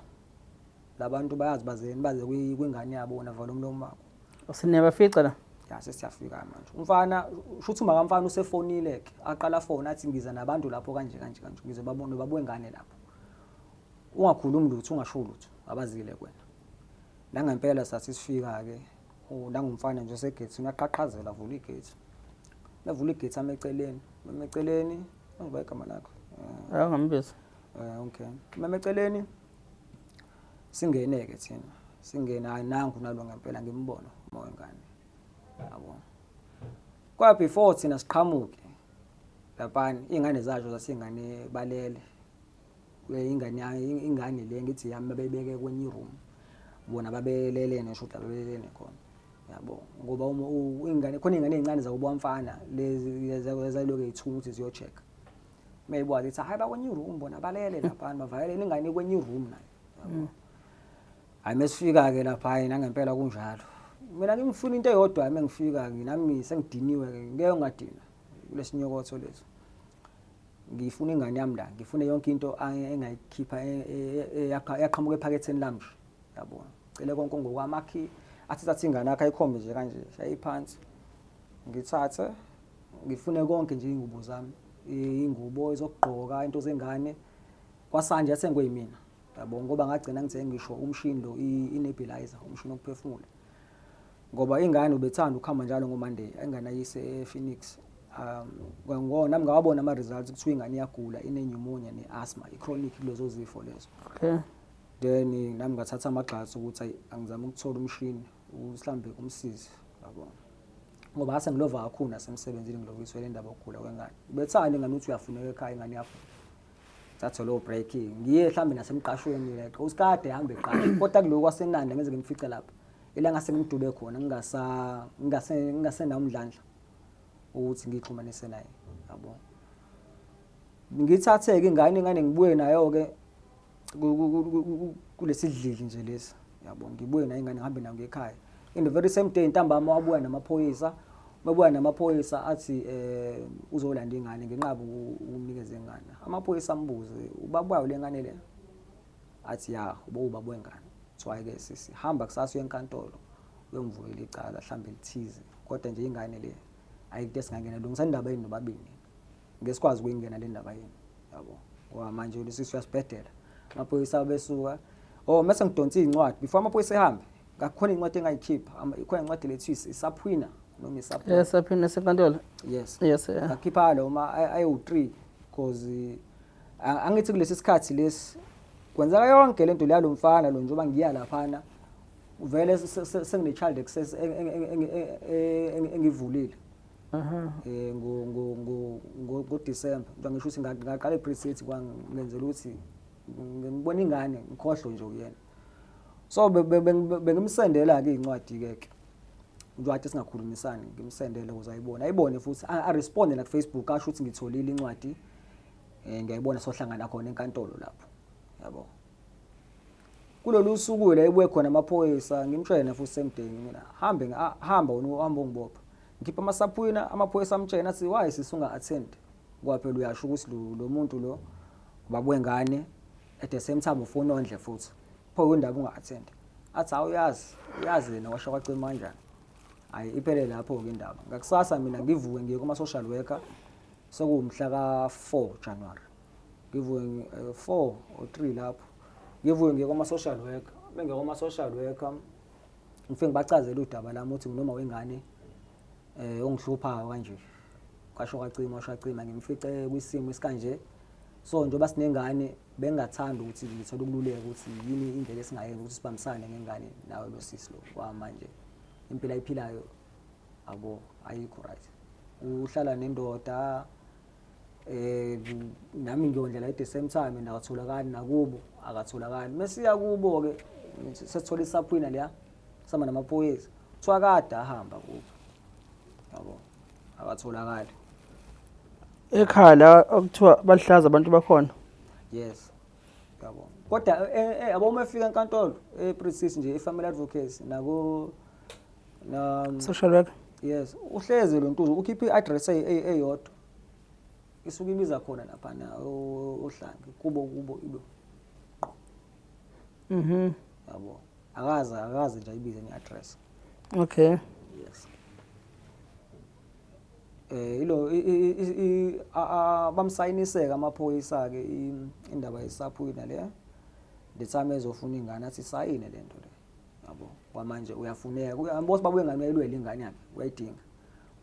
Labantu bayazi bazeni baze kwingane yabo wona vala umlomo wakho. Siniyabafica la? Ya sesiyafika manje. Umfana shuthi uma kamfana usefonile ke aqala phone athi ngiza nabantu lapho kanje kanje kanje ngize babone babwengane lapho. Ungakhulumi lutho ungasho lutho abazile kwena. Nangempela sathi sifika ke nangumfana nje osegate uyaqhaqhazela avula igate. Bavula igate ameceleni, ameceleni angiba igama lakho. Awungambiza. Okay. Mameceleni singene ke thina. Singena hayi nangu nalo ngempela ngimbona uma wengane. Yabo. Kwa before thina siqhamuke lapha ingane zazo zasingane balele. Ingane ingane le ngithi yami babebeke kwenye room. Bona babelele nesho ukuthi babelele khona. Yabo ngoba uma ingane khona ingane ezincane zakubo mfana lezi zalokhu ezithuka ukuthi ziyo check. Mayibona ithi hayi bakwenye room bona balele lapha bavayelele ingane kwenye room nayo. Yabo. Hayi mesifika ke lapha hayi nangempela kunjalo. Mina ngimfuna into eyodwa mengifika nami sengidiniwe ke ngeke ngadina kulesinyokotho leso. Ngifuna ingane yami la ngifuna yonke into engayikhipha yaqhamuka ephaketheni lami nje. Yabo. Cele konke ngokwamakhi athi thatha ingane yakhe ayikhombe nje kanje shayiphansi. Ngithathe ngifune konke nje ingubo zami ingubo ezokugqoka into zengane kwasanje yathengwe yimina. Yabo ngoba ngagcina ngithe ngisho umshini lo i-nebulizer umshini wokuphefumula. Ngoba ingane ubethanda ukuhamba njalo ngoMonday ingane ayise ePhoenix. Ngona nami ngawabona ama results kuthiwa ingane iyagula ine pneumonia ne asthma i chronic kulezo zifo lezo. Okay. Then nami ngathatha amagxathu ukuthi ayi angizame ukuthola umshini mhlambe umsize yabo. Ngoba ngase ngilova kakhulu nasemsebenzini ngiloviswe le ndaba yokugula kwengane. Ubethanda ingane ukuthi uyafuneka ekhaya ingane iyagula. Thathe lowo break, ngiye mhlambe nasemqashweni like usikade ehambe eqasha, kodwa kuloko kwaseNanda ngeze ngimfice lapha ila ngase ngimdube khona, ngingasa ngingase ngingasenawo umdlandla ukuthi ngixhumanise naye, yabo. Ngithathe-ke ingane ngibuye nayo-ke kulesidlidli nje lesi, yabo. Ngibuye nayo ingane, ngihambe nayo ngekhaya. In the very same day ntambama wabuya namaphoyisa. Babuya namaphoyisa athi uzolanda ingane, ngenqaba ukumnikeza ingane. Amaphoyisa ambuze, ubaba wayo le ngane le? Athi ya, ubaba wengane. Kuthiwa-ke sisi, hamba kusasa uye enkantolo uyomvulela icala mhlawumbe lithize, kodwa nje ingane le ayikho into esingangena, lungisa indaba yenu nobabili, ngeke sikwazi ukuyingena le ndaba yenu, yabo, ngoba manje lesisi uyasibhedela. Amaphoyisa besuka, oh, mase ngidonsa iy'ncwadi before amaphoyisa ehambe, ngakhona incwadi engayikhipha, ikhona incwadi lethiwa i-subpoena noma i-subpoena. Yes, subpoena senkantolo. Yes. Yes. Ngakhipha lo ma ayiwu-3 cause angithi kulesi sikhathi lesi kwenzeka yonke lento leya lo mfana lo, njengoba ngiya laphana vele sengine-child access engivulile ngo ngo ngo ngo ngo December, ngisho ukuthi ngaqala e-pre-city, kwangenzela ukuthi ngibona ingane ngikhohlwe nje uyena. So bengimsendela-ke iy'ncwadi-ke ke njengoba kade singakhulumisani, ngimsendele ukuze ayibone, ayibone futhi aresponde naku-Facebook, asho ukuthi ngitholile incwadi, ngiyayibona, sohlangana khona enkantolo lapho, yabo. Kulolu suku la ebuye khona amaphoyisa, ngimtshene futhi semdeni mina, hambe hamba wena, uhamba ungibopha. Ngikhipha ama-subpoena, amaphoyisa amtshena athi, why sisi unga-attend? Ngoba phela uyasho ukuthi lo muntu lo ubaba wengane, at the same time ufuna ondle futhi, pho indaba unga-attend? Athi hawu, uyazi, uyazi yena washo kwacima kanjani. Hhayi, iphele lapho-ke indaba. Ngakusasa mina ngivuke ngiye kuma-social worker, sekuwumhla ka-4 January, ngivuke 4 or 3 lapho, ngivuke ngiye kuma-social worker. Mengiye kuma-social worker, ngifike ngibachazele udaba lami ukuthi nginoma wengane ongihluphayo kanje, kwasho kwacima, washo kwacima, ngimfice kwisimo esikanje. So njengoba sinengane, bengingathanda ukuthi ngithole ukululeka ukuthi yini indlela esingayenza ukuthi sibambisane ngengane nawe lo sisi lo, kwamanje impilo ayiphilayo abo ayikho right, uhlala nendoda, nami ngiyondlela at the same time, and akatholakali nakubo, akatholakali. Mesiya kubo ke sesithola i-subpoena leya sama namaphoyisa, kuthiwa kade ahamba kubo, yabo, akatholakali. Ekhaya la okuthiwa bahlaza abantu bakhona. Yes, yabo. Kodwa yabo, uma efika enkantolo e-Precis nje, i-family advocacy nako na social worker. Yes, uhlezi lo ntuzo ukhipha i-address eyodwa isuke ibiza khona laphana oHlange kubo ibo. Yabo, akaze nje ayibize ne-address. Yes, ilo bamsayiniseka amaphoyisa ke indaba ye-subpoena le, the time ezofuna ingane, athi sayine lento le, yabo. Kwamanje uyafuneka uyambosa babuye ingane, uyayilwela ingane yakhe, uyayidinga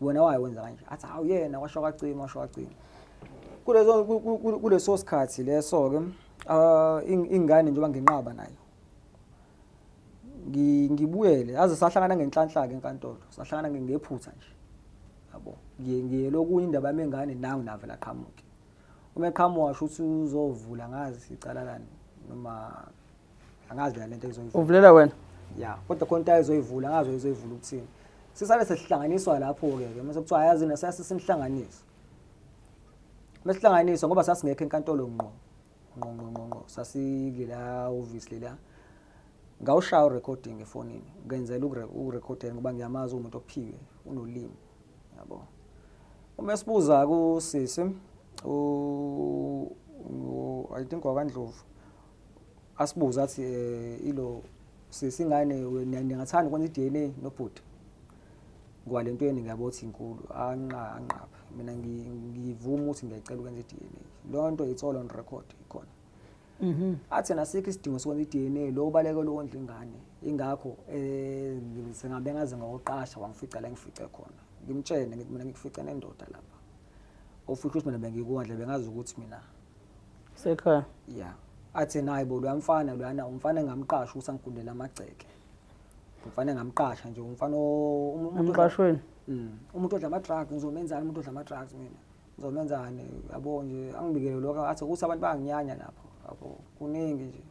wena, waye wenza kanje, athi hawu yena washo kwacima, washo kwacima. Kuleso sikhathi leso ke ingane njengoba nginqaba nayo, ngibuyele aze sahlangana ngenhlanhla ke enkantolo, sahlangana ngephutha nje, yabo. Ngiye lokunye indaba yami engane nangu navela aqhamuke, uma eqhamuka washo ukuthi uzovula, ngazi icala lani noma angazi la lento ezoyivula. Uvulela wena? Ya, kodwa khona into ayizoyivula, angazi uzoyivula ukuthini. Sisale sesihlanganiswa lapho-ke ke mase kuthiwa yazi nasase simhlanganisa, mesihlanganiswa ngoba sasingekho enkantolo ngqo ngqo ngqo ngqo ngqo, sasikulela hhovisi lela. Ngawushaya urecording efonini, ngenzela ukurekhodela ngoba ngiyamazi umuntu ophiwe, unolimi, yabo. Uma sibuza kusisi I think wakwaNdlovu, asibuza athi ilo sisi, ingane ningathanda ukwenza i-DNA nobhuti, ngoba le nto yeni ngiyabona ukuthi inkulu. Anqaba, mina ngivuma ukuthi ngiyacela ukwenza i-DNA, leyo nto it's all on record ikhona. Athi nasikho isidingo sokwenza i-DNA, lo ubalekela ukondla ingane, ingakho sengabe ngaze ngawoqasha wangifica la ngifice khona. Ngimtshene ngithi mina ngikufice nendoda lapha, ofica ukuthi mina bengikondla, bengazi ukuthi mina sekhaya. Ya, athi nayi bo, loya mfana loyana, umfana engamqasha ukuthi angigundele amagceke, umfana engamqasha nje, umfana emqashweni. Umuntu odla ama-drugs, ngizomenzani umuntu odla ama-drugs mina? Ngizomenzani yabo nje angibikele lokho athi ukuthi abantu bayanginyanya lapho yabo kuningi nje.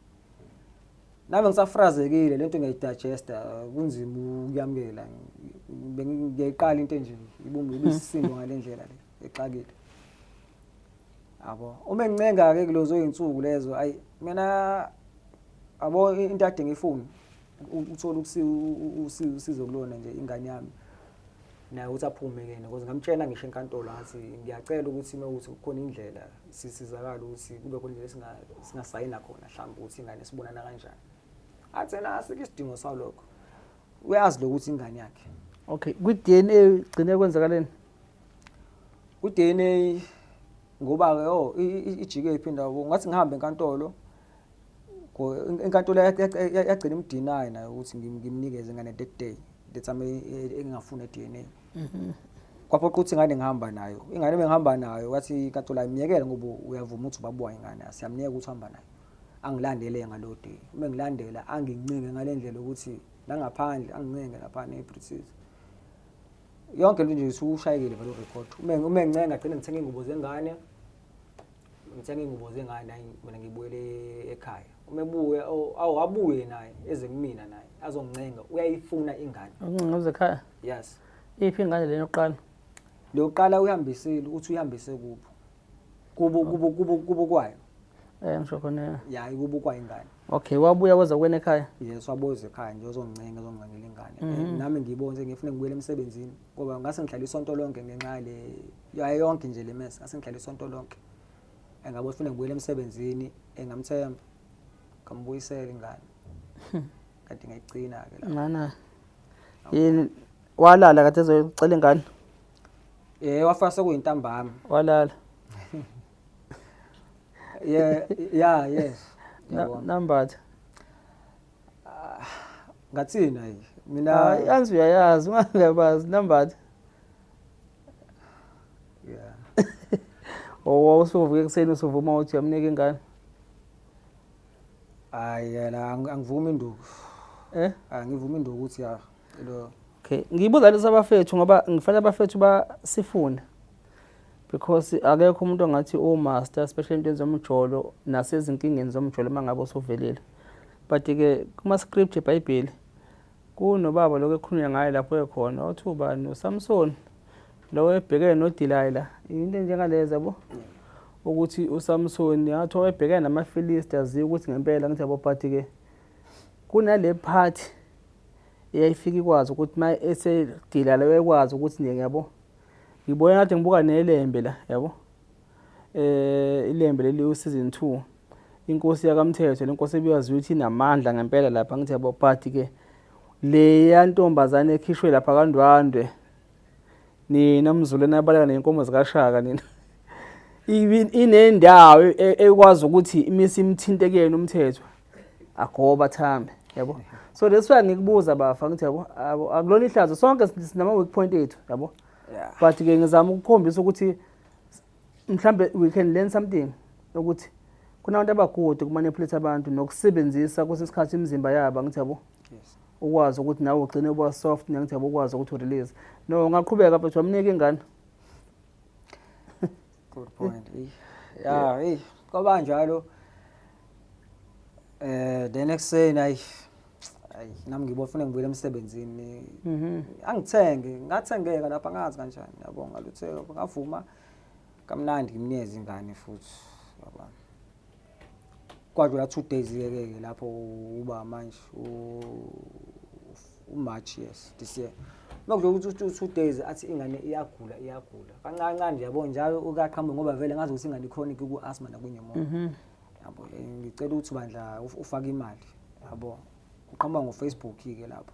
Nami ngisafrazekile lento ngiyayidigesta kunzima ukuyamukela. Bengiyayiqala into enje ibumbe ibisisindo ngale ndlela le exakile. Yabo uma engincenga ke kulezo izinsuku lezo ayi mina yabo into ade ngifuna ukuthola usizo kulona nje ingane yami naye ukuthi aphume kena because ngamtshela ngisho enkantolo ngathi ngiyacela ukuthi uma ukuthi kukhona indlela sisizakala ukuthi kube khona indlela singasayina khona mhlawumbe ukuthi ingane sibonana kanjani. Athi yena asikho isidingo salokho, uyazi lokuthi ingane yakhe. Okay, kwi-DNA gcine kwenzakaleni? Kwi-DNA ngoba-ke oh ijike iphinda ngathi ngihambe enkantolo, inkantolo yagcina imdeny nayo ukuthi ngimnikeze ingane that day, the time engingafuni i-DNA. Kwaphoqa ukuthi ingane ngihamba nayo, ingane bengihamba nayo wathi inkantolo ayimyekele ngoba uyavuma ukuthi ubaba wayo ingane, siyamyeka ukuthi uhamba nayo. Angilandele ngalowo day, uma ngilandela angincinge ngale ndlela ukuthi nangaphandle angincinge laphana eBritish. Yonke lento nje usushayekile vele urecord. Uma ngincenga gcine ngithenga iy'ngubo zengane, ngithenga iy'ngubo zengane ayi mina ngibuyele ekhaya. Uma ebuya awu abuye naye eze kumina naye azongincenga uyayifuna ingane. Uncenga uze ekhaya? Yes. Iphi ingane lena yokuqala? Leyokuqala uyihambisile uthi uyihambise kubo. Kubo kubo kubo kubo kwayo. Ngisho khona. Ya ikubo kwayo ingane. Okay, wabuya weza kwena ekhaya? Yes, wabuya ekhaya nje uzongincenga uzongincengela ingane. Nami ngiyibone sengifuna ngibuyele emsebenzini ngoba ngase ngihlala isonto lonke ngenxa le yayo yonke nje le mess, ngase ngihlala isonto lonke. Engabe ufuna ngibuyele emsebenzini, engamthemba. Ngambuyisela ingane. Kanti ngayigcina ke la. Ngana. Yini walala kade ezocela ingane? Wafika sekuyintambama. Walala. Yeah, yeah, yes. Nambatha. Ngathina hayi mina Hayi anzi uyayazi ungabazi nambatha. Yeah. Oh usuvuka ekuseni usuvuma uthi uyamnika ingane. Hayi yena angivumi induku. Eh? Angivumi induku ukuthi ya lo. Okay, ngibuza lesi abafethu ngoba ngifanele abafethu basifune. Because akekho umuntu ongathi u master especially entweni zomjolo nasezinkingeni zomjolo mangabe usuvelile. But ke kuma script eBhayibheli kunobaba lokho ekhulunywa ngaye lapho ekhona othi ubani uSamson lo ebhekene noDelilah into enjengalezo yabo ukuthi uSamson yathi wayebhekene namaFilisti aziwa ukuthi ngempela ngithi yabo but ke kunale part eyayifika ikwazi ukuthi uma esedila leyo ekwazi ukuthi nje yabo ngibona ngathi ngibuka nelembe la yabo ilembe leli u-season 2 inkosi yakamthetho lenkosi ebiyaziwa ukuthi inamandla ngempela lapha ngithi yabo but ke leya ntombazane ekhishwe lapha kaNdwandwe nina mzulu nabaleka nezinkomo zikaShaka nina inendawo ekwazi ukuthi imise imthinte kuyena umthetho agoba thambe yabo. So that's why ngikubuza bafa ngithi yabo akulona ihlazo sonke sinama weak point ethu yabo. But ke ngizama ukukhombisa ukuthi mhlambe we can learn something ukuthi kunabantu abagude kumanipulate abantu nokusebenzisa kwesikhathi imizimba yabo ngithi yabo. Ukwazi ukuthi nawe ugcine uba soft ngithi yabo ukwazi ukuthi urelease. No ungaqhubeka mfethu wamnika ingane. Good point. Yeah, hey, kwaba njalo. The next day ayi nami ngibona ngibuyele emsebenzini. Angithenge, ngathengeka lapha ngazi kanjani yabo ngalutheka ngavuma kamnandi ngimnikeze ingane futhi yabo. Kwadlula 2 days ke ke lapho uba manje uMarch yes this year. Makudlula ukuthi 2 days athi ingane iyagula iyagula. Kancane kancane nje yabo njalo ukaqhamuka ngoba vele ngazi ukuthi ingane chronic ku asthma nakwi pneumonia. Yabo ngicela ukuthi bandla ufake imali yabo. Uqhamuka ngo Facebook ke lapho.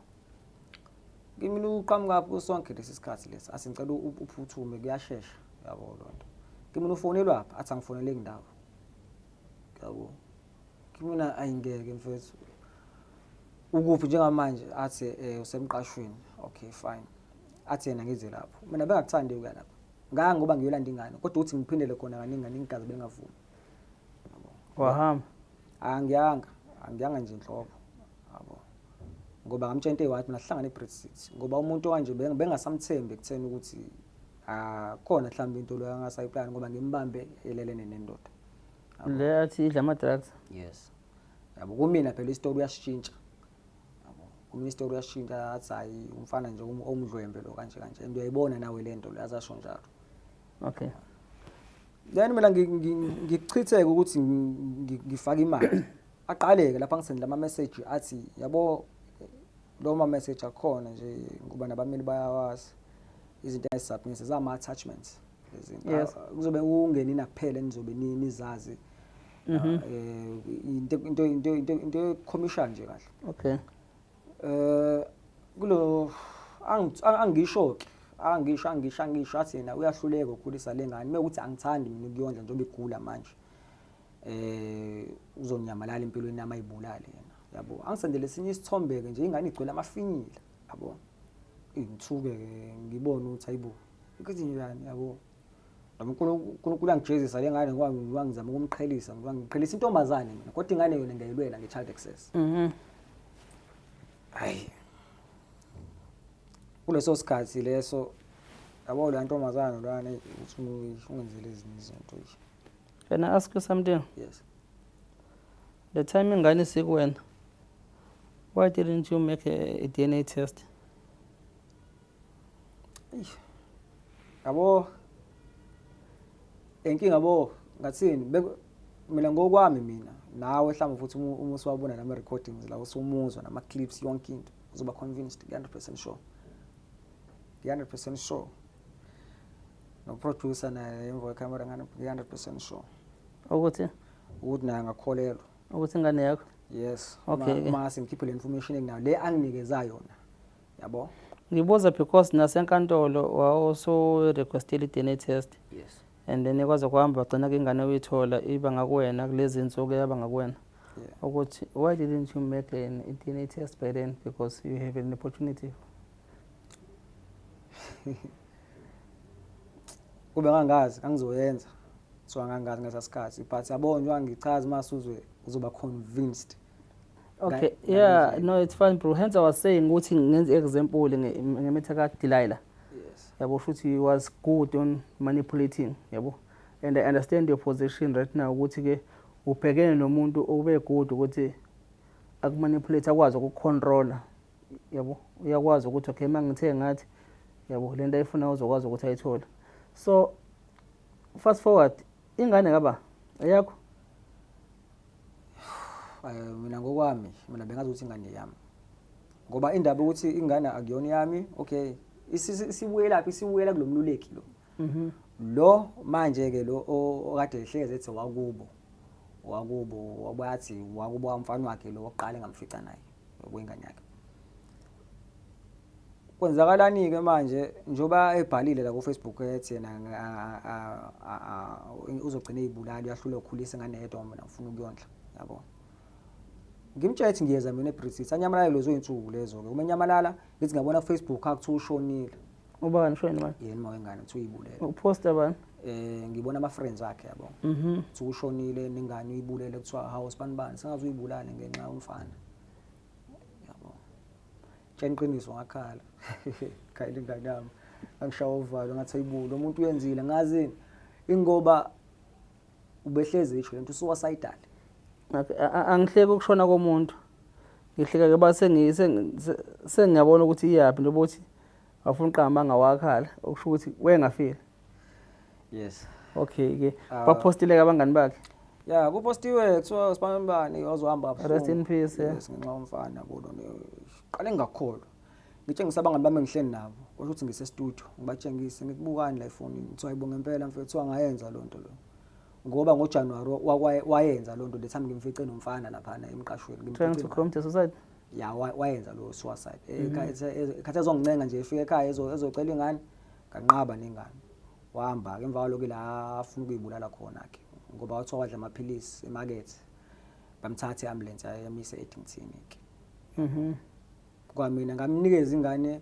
Kimi uqhamuka lapho sonke lesi sikhathi lesi asingicela uphuthume kuyashesha yabo lonto. Kimi ufonelwa apha athi angifonele indawo. Yabo. Kimina ayingeke mfethu. Ukuphi njengamanje athi usemqashweni. Okay fine. Athi yena ngize lapho. Mina bengakuthandi ukuya lapho. Ngaya ngoba ngiyolanda ingane kodwa uthi ngiphindele khona kaningi kaningi igazi belingavumi. Wahamba. Angiyanga, angiyanga nje inhlobo. Yabo. Ngoba ngamtshela into eyi-one mina sihlangane eBridge City ngoba umuntu kanje bengasamthembi ekutheni ukuthi Akhona mhlawumbe into lo angasayiplani ngoba ngimbambe elelene nendoda. Le athi idla ama-drugs. Yes. Yabo, kumina phela isitori uyashintsha. Yabo, kumina isitori uyashintsha, athi hayi umfana nje omdlwembe lo kanje kanje, and uyayibona nawe le nto lo, azasho njalo. Okay. Then mina ngikuchitheke ukuthi ngifake imali. Aqaleke lapha ngisendela ama message athi yabo lo ma message akhona nje ngoba nabameli bayawazi izinto ezisubmit zama attachments lezinto. Yes. Kuzobe ungenina kuphela nizobe nizazi. Into commission nje kahle. Okay. Kulo angisho ke angisho athi yena uyahluleka ukukhulisa lengane mekuthi angithandi mina ukuyondla njengoba igula manje. Uzonyamalala empilweni yami ayibulale yena. Yabo, angisendele esinye isithombe ke nje ingane igcwele amafinyila, yabo. Ngithuke ke ngibone ukuthi ayibo. Ukuthi njani, yabo. Noma uNkulunkulu angijezisa le ngane ngoba ngizama ukumqhelisa, ngoba ngiqhelisa intombazane mina, kodwa ingane yona ngiyayilwela nge-child access. Hayi. Kuleso sikhathi leso, yabo le ntombazane lwana uthi ungenzele ezinye izinto nje. Can I ask you something? Yes. The time ingane isikuwena, why didn't you make a DNA test? Eish. Yabo, inkinga bo ngathini, mina ngokwami mina nawe mhlawumbe futhi uma usuwabona nama recordings la usumuzwa nama clips yonke into uzoba convinced 100% sure. 100% sure. No producer naye emva kwecamera ngane 100% sure. Ukuthi? Ukuthi naye angakholelwa. Ukuthi ingane yakho? Yes. Okay. Uma ngikhiphe le information enginayo le anginikeza yona. Yabo? Ngibuza because nasenkantolo wawusu requestile i-DNA test. Yes. And then kwaze kuhamba wagcina ke ingane uyithola iba ngakuwena kulezi insuku yaba ngakuwena. Yeah. Ukuthi why didn't you make an DNA test by then, because you have an opportunity? Kube ngangazi ngangizoyenza. So angangazi ngaleso sikhathi, but yabo njengoba ngichaza masuzwe uzoba convinced. Okay, yeah, no, it's fine bro. Hence I was saying ukuthi ngenze example ngemitha ka Delilah. Yes. Yabo, futhi he was good on manipulating, yabo. And I understand your position right now ukuthi ke ubhekene nomuntu obe good ukuthi akumanipulate, akwazi ukucontrola, yabo. Uyakwazi ukuthi okay mangithe ngathi, yabo, lento ayifuna uzokwazi ukuthi ayithole. So fast forward, ingane ngaba eyakho? Mina ngokwami mina bengazi ukuthi ingane yami, ngoba indaba ukuthi ingane akuyona yami, okay, isibuyela phi? Isibuyela kulomluleki lo. Lo manje ke lo okade ehlezi ethi wakubo, wakubo wabathi wakubo wamfana wakhe lo oqala engamfica naye kwengane yakhe. Kwenzakalani ke manje njoba ebhalile la ku Facebook ethi yena uzogcina ezibulala, uyahlula ukukhulisa ingane yedwa, mina ngifuna ukuyondla, yabo. Ngimtshela ukuthi ngiyeza mina eBritish, anyamalala lezo insuku lezo ke. Uma enyamalala ngithi ngiyabona ku Facebook akuthiwa ushonile. Ubani ushonile manje? Yena mawengane kuthiwa uyibulele. Uposta bani? Ngibona ama friends akhe, yabo. Kuthiwa ushonile nengane uyibulele, kuthiwa hawu sibani bani sengaze uyibulale ngenxa yomfana. Yabo. Tshela iqiniso ngakhala. Khayile ingane yami. Angishawa uvalo ngathi ayibulo umuntu uyenzile ngazini ingoba ubehlezi isho lento suicidal. Okay, angihleki ukushona komuntu. Ngihleka ke ba sengiyabona ukuthi iyaphi njengoba uthi awufuna uqamba ngawakhala okusho ukuthi wengafile. Yes. Okay ke. Bapostile ke abangani bakhe. Yeah, kupostiwe kuthiwa sibanibani wazohamba kabuhlungu. Rest in peace. Yeah. Yes, ngenxa yomfana yabo lona. Qale ngingakholwa. Ngitshengisa abangani bami engihleli nabo, kusho ukuthi ngise studio, ngibatshengise ngithi bukani la efonini. Kuthiwa ayibonge impela mfethu, kuthiwa ngayenza lonto lo. Ngoba ngoJanuary wayenza lonto, the time ngimfice nomfana lapha emqashweni. Trying to commit suicide. Ya, wayenza lo suicide. Ekhathi ezongincenga nje efika ekhaya ezocela ingane, nganqaba nengane. Wahamba ke emva kwalokho la afuna ukuyibulala khona ke ngoba wathiwa wadla amaphilisi emakethe. Bamthatha i-ambulance yamise eDington ke. Kwamina ngamnikeza ingane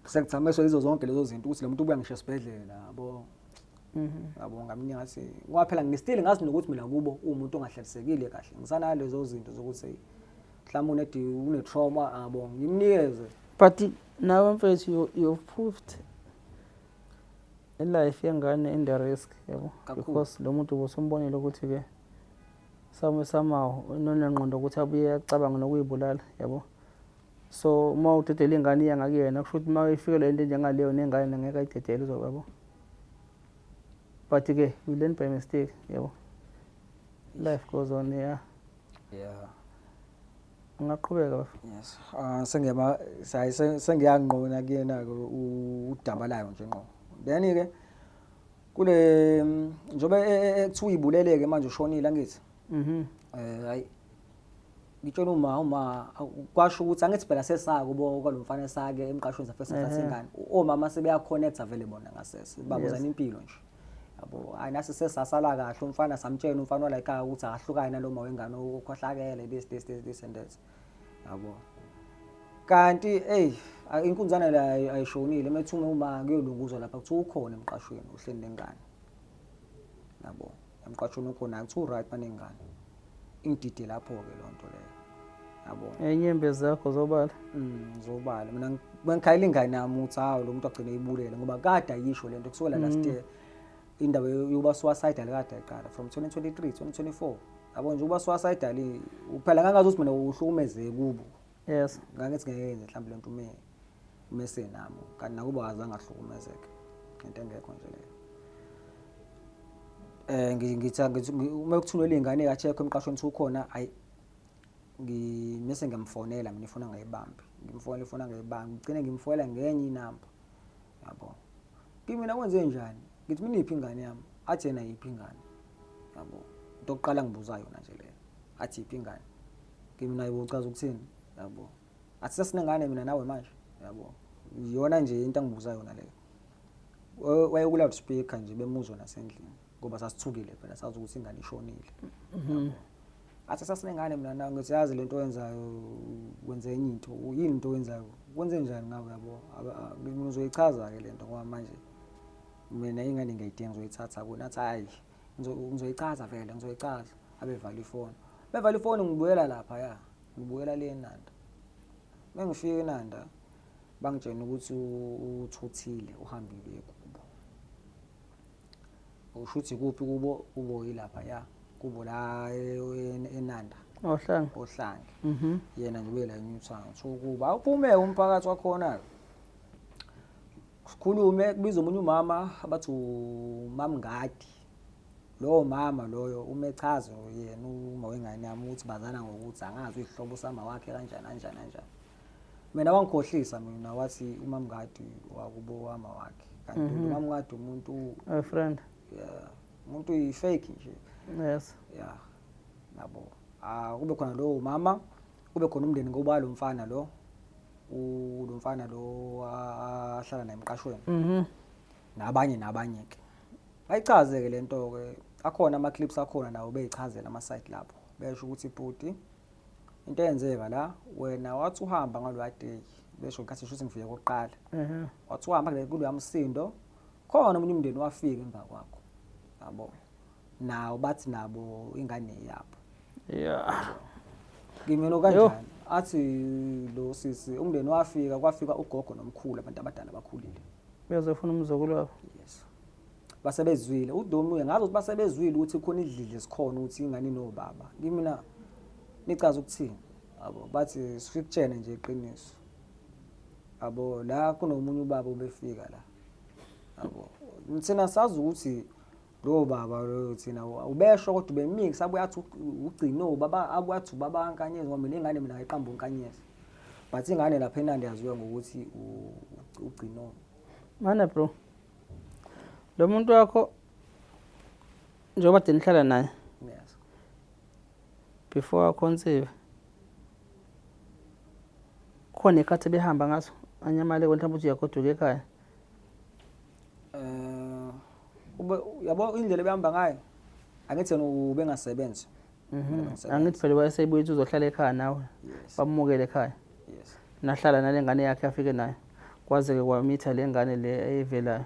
sekuthamiswa izo zonke lezo zinto ukuthi lo muntu ubuya ngisho esibhedlela, yabo. Yabo, ngamnika ngathi ngoba phela ngistill ngazi nokuthi mina kubo uwumuntu ongahlalisekile kahle. Ngisanalezo zinto zokuthi mhlawumbe une trauma, yabo, ngimnikeze. But nawe mfethu you've proved I-life yengane in the risk, yabo. Kakhulu. Because lo muntu ubusumbonile ukuthi-ke some somehow unengqondo ukuthi abuye acabange nokuyibulala, yabo. So uma udedela ingane iya ngakuyena, kusho ukuthi uma ifikelwa into enjengaleyo nengane ngeke ayidedele uzoba, yabo. But-ke we learn by mistake, yabo. Life goes on, yeah. Yeah. Ungaqhubeka bafo. Yes. Ah, sengiyaba sayi sengiyangqona kuyena ke udaba layo nje ngqo. Then ke kule njobe ekuthiwa uyibuleleke manje ushonile angithi. Hayi ngitshela uma kwasho ukuthi angithi phela sesaka kubo kwalomfana esake emqashweni safesa sathatha ingane. Omama sebeya connect vele bona ngasese. Babuzana impilo nje. Yabo, hayi nasi sesasala kahle umfana, samtshela umfana wala ekhaya ukuthi akahlukane naloma wengane okhohlakele, this this this this and that. Yabo. Kanti hey, inkunzana la ayishonile, methume uma kuyolunguzwa lapha kuthiwa ukhona emqashweni uhleli nengane. Yabo, emqashweni ukhona, kuthiwa right banengane. Ingidide lapho ke lonto leyo. Yabo. Inyembezi zakho zobala. Zobala. Mina bengikhayela ingane yami ukuthi hawu lo muntu agcine eyibulele ngoba kade ayisho lento kusukela last year. Indaba yokuba suicidal kade ayiqala from 2023, 2024. Yabo nje ukuba suicidal phela ngangazi ukuthi mina uhlukumeze kubo. Yes. Ngangithi ngeke yenze mhlawumbe lento ume mese nami kanti nakuba azange ahlukumezeke. Into engekho nje leyo. Ngithi uma kuthunyelwa ingane ka-check emqashweni ukuthi ukhona, ayi ngimese ngiyamfonela mina ifoni angayibambi. Ngimfonela ifoni angayibambi, ngigcine ngimfonela ngenye inamba. Yabo. Kimi mina kwenze njani? Ngithi mina iphi ingane yami? Athi yena yiphi ingane? Yabo. Into yokuqala ngibuza yona nje leyo. Athi yiphi ingane? Kimi mina yibo uchaza ukuthini? Yabo. Athi sesinengane mina nawe manje. Yabo. Iyona nje into angibuza yona leyo. Waye ku loudspeaker nje bemuzwa nasendlini ngoba sasithukile phela, sazi ukuthi ingane ishonile. Athi sasinengane mina nawe, ngithi yazi lento oyenzayo wenze enye into, yini into oyenzayo, kwenze njani ngawe, yabo. Mina uzoyichaza ke lento ngoba manje mina ingane ngiyayidinga, ngizoyithatha kuwena. Athi hayi ngizoyichaza vele, ngizoyichaza. Abevala ifoni, bevala ifoni, ngibuyela lapha ya, ngibuyela le eNanda. Mengifika eNanda bangitshena ukuthi uthuthile uhambile kubo. Usho ukuthi kuphi kubo? Kubo yilapha ya, kubo la eNanda. Ohlange. Ohlange. Yena nje ubela eNewtown. So kuba awuphume umphakathi wakhona. Sikhulume kubiza omunye umama abathi uMamngadi. Lowo mama loyo umechazo yena uma wengane yami ukuthi bazana ngokuthi angazi uyihlobo sama wakhe kanjani kanjani kanjani. Mina wangikhohlisa mina wathi uMamngadi wakubo wama wakhe. Kanti uMamngadi umuntu A friend. Yeah, umuntu uyi-fake nje. Yes. Yeah. Yabo. Ah, kube khona lowo mama, kube khona umndeni ngoba lo mfana lo, lo mfana lo ahlala naye emqashweni. Nabanye nabanye ke. Bayichaze ke lento ke, akhona ama clips akhona nawo beyichazela ama site lapho. Besho ukuthi bhuti into eyenzeka la wena wathi uhamba ngaloya day, besho nkathi shuthi ngifike kokuqala. Wathi uhamba kuloya msindo, khona omunye umndeni wafika emva kwakho. Yabo. Nawo bathi nabo ingane yabo. Yeah. Ngimeno kanjani? Athi lo sisi umndeni wafika, kwafika ugogo nomkhulu, abantu abadala abakhulile. Bezofuna umzukulu wabo. Yes. Basebezwile uDomi uye ngazi ukuthi basebezwile ukuthi khona idlidli esikhona ukuthi ingane inobaba. Kimi nichaza ukuthini? Yabo bathi sikutshene nje iqiniso. Yabo la kunomunye ubaba obefika la. Yabo thina sazi ukuthi lo baba lo thina ubesho kodwa ubemix abuye athi ugcino ubaba, abuye athi ubaba kaNkanyezi ngoba mina ingane mina ayiqamba uNkanyezi. But ingane lapha eNanda yaziwa ngokuthi ugcino. Mana bro. Lo muntu wakho njengoba kade nihlala naye. Yes. Before akhonsive. Khona ikhathi behamba ngaso anyamale mhlawumbe uthi uyagoduka ekhaya. Ube yabo indlela ebehamba ngayo, angithi yena ubengasebenzi. Angithi phela wayesebuya ukuthi uzohlala ekhaya nawe. Yes. Bamukele ekhaya. Yes. Nahlala nale ngane yakhe afike nayo. Kwaze-ke kwamitha le ngane le eyivelayo.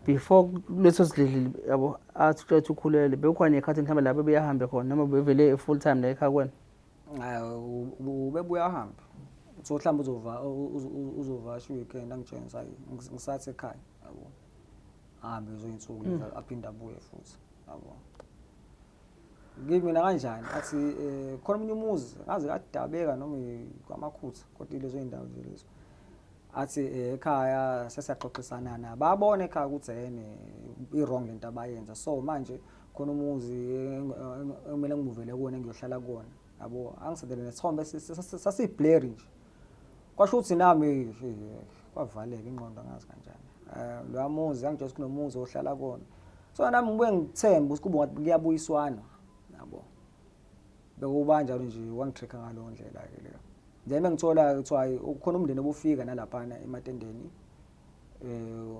Before leso sidlidli yabo athi uthi ukhulele, bekukhona nekhathi mhlawumbe lapho beyahambe khona noma bevele full time la ekhaya kwena. Hayi, ubebuya ahambe. So mhlawumbe uzova uzovasha weekend angitshela ngisathi ekhaya yabo. Ahambe lezo iy'nsuku lezi aphinde abuye futhi yabo. Kimi mina kanjani athi khona omunye umuzi ngaze kadabeka noma kwamakhutha kodwa ilezo iy'ndawo nje lezo. Athi ekhaya sesiyaxoxisana na babona ekhaya ukuthi ene i-wrong lento abayenza so manje khona umuzi ekumele ngimuvele kuwona engiyohlala kuwona yabo. Angisendele nesithombe sasiyi-blurry nje, kwasho ukuthi nami kwavaleka ingqondo angazi kanjani. Loya muzi angitshela ukuthi kunomuzi ohlala kuwona, so nami ngibuye ngithembe ukuthi kube ngathi kuyabuyiswana yabo. Bekuba njalo nje, wangi-trick-a ngaleyo ndlela-ke leyo. Then bengithola-ke kuthiwa hhayi ukhona umndeni obufika nalaphana ematendeni,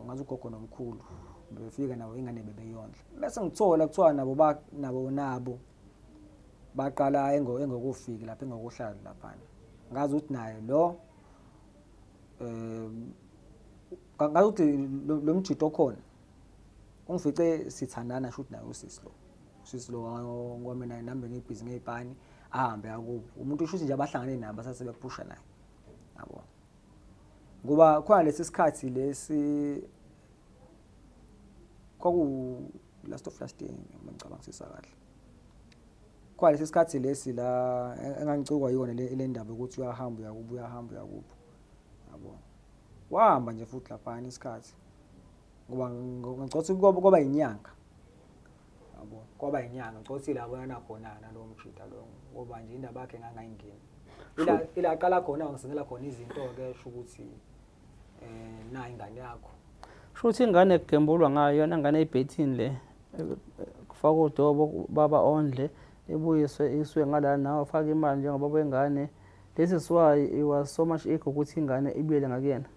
ngathi ugogo nomkhulu befika nabo ingane bebeyondla. Bese ngithola kuthiwa nabo nabo baqala engokufiki lapha engokuhlala laphana. Ngazi ukuthi naye lo ngazi ukuthi lo mjito okhona ungifice sithandana shuthi naye usisi lo. Usisi lo kwamina nami bengibhizi ngey'pani ahambe akubo. Umuntu shuthi nje abahlangane nabo basase bephusha naye. Yabo. Ngoba khona lesi sikhathi lesi kwaku last of last year ngicabangisisa kahle. Khona lesi sikhathi lesi la engangicikwa yiyona le ndaba yokuthi uyahamba uyakubo uyahamba uyakubo. Yabo. Wahamba nje futhi laphana isikhathi. Ngoba ngicabanga ukuthi kwaba inyanga. Yabo, kwaba inyanga ngicabanga ukuthi la bona khona nalowo mjita lo ngoba nje indaba yakhe ngangayingeni. Ila aqala khona wangisendela khona izinto-ke esho ukuthi na ingane yakho. Sho ukuthi ingane kugembulwa ngayo yona ngane ebhethini le kufaka udobo baba ondle ibuyiswe iswe ngala nawe ufake imali njengoba wengane. This is why it was so much ego ukuthi ingane ibuyele ngakuyena.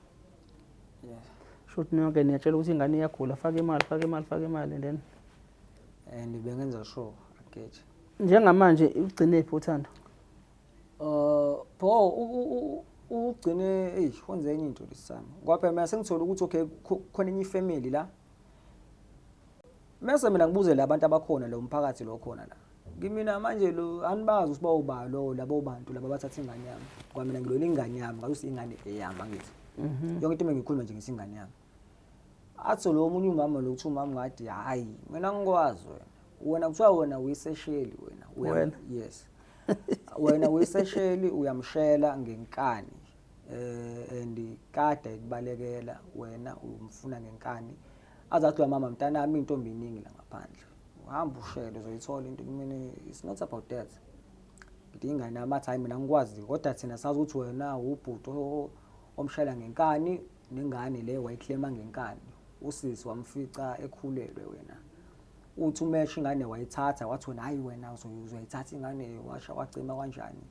Yes. Sho ukuthi nonke niyatshela ukuthi ingane iyagula, faka imali, faka imali, faka imali and then And bengenza sure ageje. Njengamanje ugcine phi uthando? Pho ugcine eish wenze enye into lesami. Kwaphela mina sengithola ukuthi okay khona enye ifamily la. Mese mina ngibuze labantu abakhona lo mphakathi lo khona la. Kimina manje lo anibazi ukuthi bawuba lo labo bantu laba bathatha ingane yami. Kwa mina ngilwela ingane yami ngathi ingane eyami angithi. Yonke into engikhuluma nje ngisingane yami. Athi lo omunye umama lo kuthi umama ngathi hayi mina ngikwazi wena. Wena kuthiwa wena uyisesheli wena. Wena? Yes. Wena uyisesheli uyamshela ngenkani. And kade ikubalekela wena umfuna ngenkani. Azathi lo mama mntanami intombi iningi la ngaphandle. Uhamba ushele uzoyithola into mina it's not about that. Ngithi ingane yami athi hayi mina ngikwazi kodwa thina sazi ukuthi wena ubhuti omshela ngenkani nengane le wayiklema ngenkani. Usisi wamfica ekhulelwe wena. Uthi umesha ingane wayithatha wathi wena hayi wena uzoyithatha ingane washa wacima kanjani.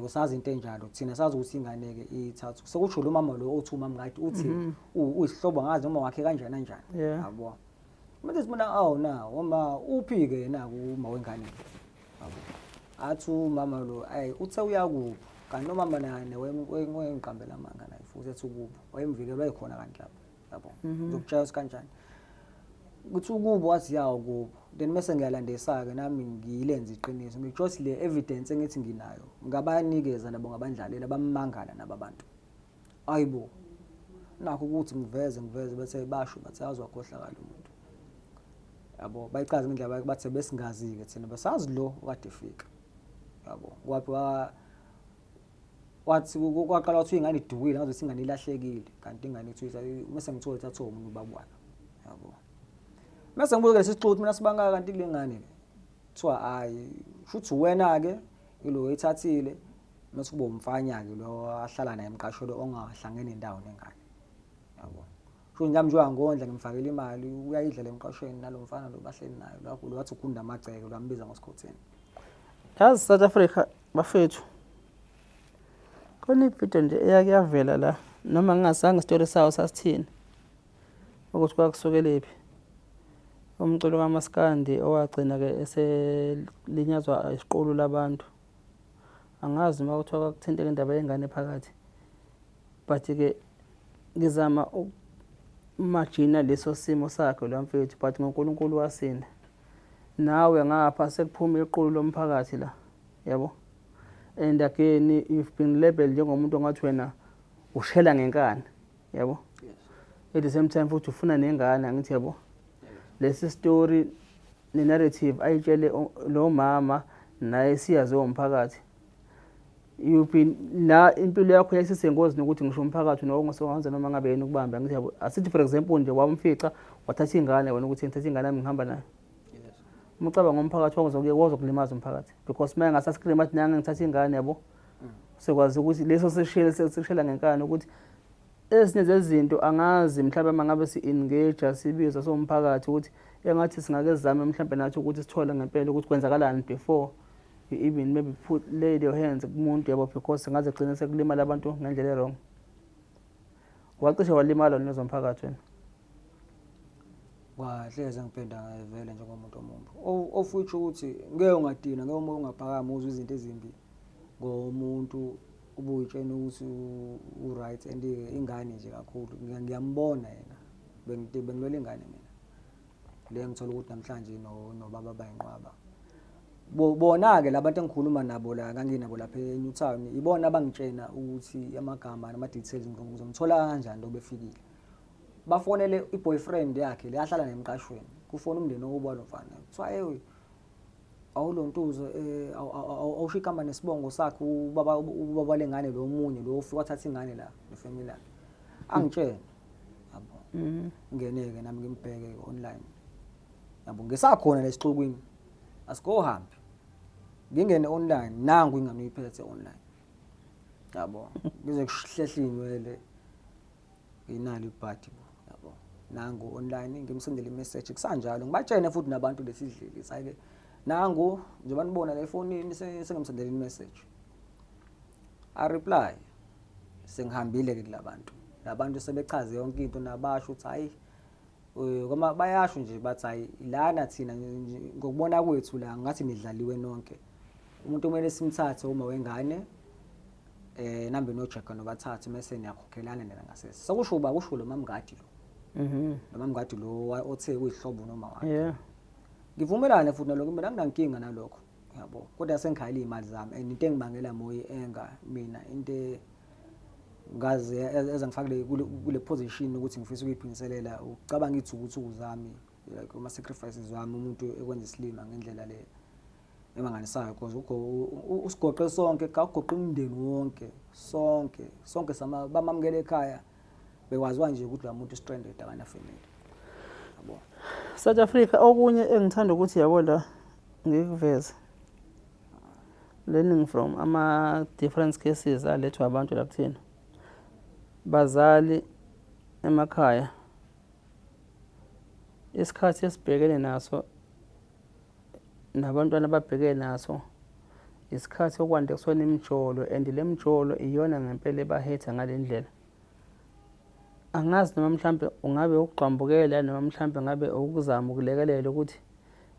Usazi into enjalo thina sazi ukuthi ingane ke ithatha sekusho lo mama lo othi umama ngathi uthi uyisihlobo ngazi noma wakhe kanjani kanjani yabo. Manje sibona awu na uma uphi ke yena uma wengane yabo. Athi umama lo ayi uthe uyakubo kanti nomama naye wengiqambela amanga naye futhi ethi ukubo wayemvikela wayekhona kanti lapho yabo. Ngizokutshela ukuthi kanjani. Kuthi ukubo wathi yawo kubo then mase ngiyalandisa ke nami ngiyilenze iqiniso ngitsho ukuthi le evidence engithi nginayo ngabanikeza nabo ngabandlalela bamangala nabo abantu. Ayibo nakho ukuthi ngiveze bethe basho bathe azwakhohlakala umuntu yabo. Bayichaza ngendlela bathe besingazi ke thina basazi lo okade efika yabo. Kwaphi wathi kwaqala wathi ingane idukile ngaze ingane ilahlekile kanti ingane ethu mase ngithola ithathwa umuntu ubabwana yabo. Mase ngibuka lesi sixuku mina sibangaka kanti kule ngane le kuthiwa hayi shuthi wena ke ilo ethathile mase kuba umfanya ke lo ahlala naye emqasho lo ongahlangene nendawo nengane yabo. Sho nje njengoba ngondla ngimfakela imali uyayidla emqashweni nalomfana lo bahleli naye lo wathi ugunda amagceke lwambiza ngosikhotheni. Yazi South Africa bafethu khona ividiyo nje eyake yavela la noma ngingasanga isitori sawo sasithini ukuthi kwakusukelephi umculo kaMaskandi owagcina ke eselinyazwa isiqulu labantu. Angazi uma kuthiwa kwakuthinteka indaba yengane phakathi but ke ngizama ukumajina leso simo sakhe lo mfethu but ngoNkulunkulu wasinda. Nawe ngapha sekuphuma iqulu lomphakathi la yabo. And again you've been labeled njengomuntu ongathi wena ushela ngenkani yabo. Yes. At the same time futhi ufuna nengane, angithi yabo. Lesi story ne-narrative ayitshele lo mama naye siyaziwa umphakathi. You've been la, impilo yakho yayisesengozini ukuthi ngisho umphakathi nowongasewenza noma ngabe yini ukubambe, angithi yabo. Asithi for example nje wamfica wathatha ingane wena, ukuthi ngithatha ingane yami ngihamba nayo. Uma ucabanga umphakathi wazokulimaza umphakathi, because uma engasascream athi nange ngithatha ingane, yabo, sekwazi ukuthi leso seshele sekushela ngenkani ukuthi ezinye zezinto angazi mhlawumbe uma ngabe si-engage sibiza somphakathi ukuthi engathi singake sizame mhlawumbe nathi ukuthi sithole ngempela ukuthi kwenzakalani before you even maybe put lay your hands kumuntu, yabo, because singaze gcine sekulimala abantu ngendlela e-wrong. Wacishe walimala nezomphakathi wena. Kwahleze ngipenda vele njengomuntu omumbi, of which ukuthi ngeke ungadina, ngeke uma ungaphakama uzwe izinto ezimbi ngomuntu ubuyitshena ukuthi u-right. And ingane nje kakhulu, ngiyambona yena, bengilwela ingane mina le ngithola ukuthi namhlanje nobaba bayinqwaba. Bona-ke labantu engikhuluma nabo la, nganginabo lapha eNewtown, ibona abangitshena ukuthi amagama nama-details ngizomthola kanjani lo befikile. Bafonele i-boyfriend yakhe le ahlala nemqashweni, kufona umndeni okubo lo mfana, kuthiwa ewe awulontuzo, awusho igama nesibongo sakhe, ubaba lengane lo munye lo ofika wathatha ingane la nefamily yakhe, angitshene, yabo. Ngingeneke nami ngimbheke online, yabo, ngisakhona lesixukwini, asikohambi, ngingene online, nangu ingane uyiphethe online, yabo, ngize kuhlehla inywele nginalo ibhadi bo, yabo, nangu online, ngimsendele imessage kusanjalo, ngibatshene futhi nabantu lesidlili sayike nangu njengoba nibona la efonini, sengimsendele imessage, a reply sengihambile ke kulabantu, labantu sebechaze yonke into, nabasho ukuthi hayi, koma bayasho nje bathi hayi lana thina ngokubona kwethu la ngathi nidlaliwe nonke, umuntu kumele simthathe uma wengane, nambe nojeka nobathathu mase niyakhokhelana nina ngasese. Sekusho uba kusho lo mamngadi lo. Lo mamngadi lo othe kuyihlobo noma wakhe. Ngivumelane futhi nalokho, mina anginankinga nalokho, yabo, kodwa sengikhayela iy'mali zami and into engibangela moyi enga mina into ngaze ezangifaka kule position ukuthi ngifisa ukuyiphindiselela, ukucabanga iy'thukuthuku zami, like ama-sacrifices wami, umuntu ekwenza isilima ngendlela le emanganisayo, because usigoqe sonke, kagoqe umndeni wonke, sonke sonke sama bamamukela ekhaya, bekwaziwa nje ukuthi la muntu stranded, akana family, yabo. South Africa, okunye engithanda ukuthi yabo la ngikuveze, learning from ama different cases alethwa abantu la kuthina, bazali emakhaya, isikhathi esibhekene naso nabantwana ababhekene naso isikhathi okwande kusona imijolo, and le mijolo iyona ngempela ebahetha ngale ndlela. Angazi noma mhlampe ungabe ukugxambukela noma mhlampe ngabe ukuzama ukulekelela ukuthi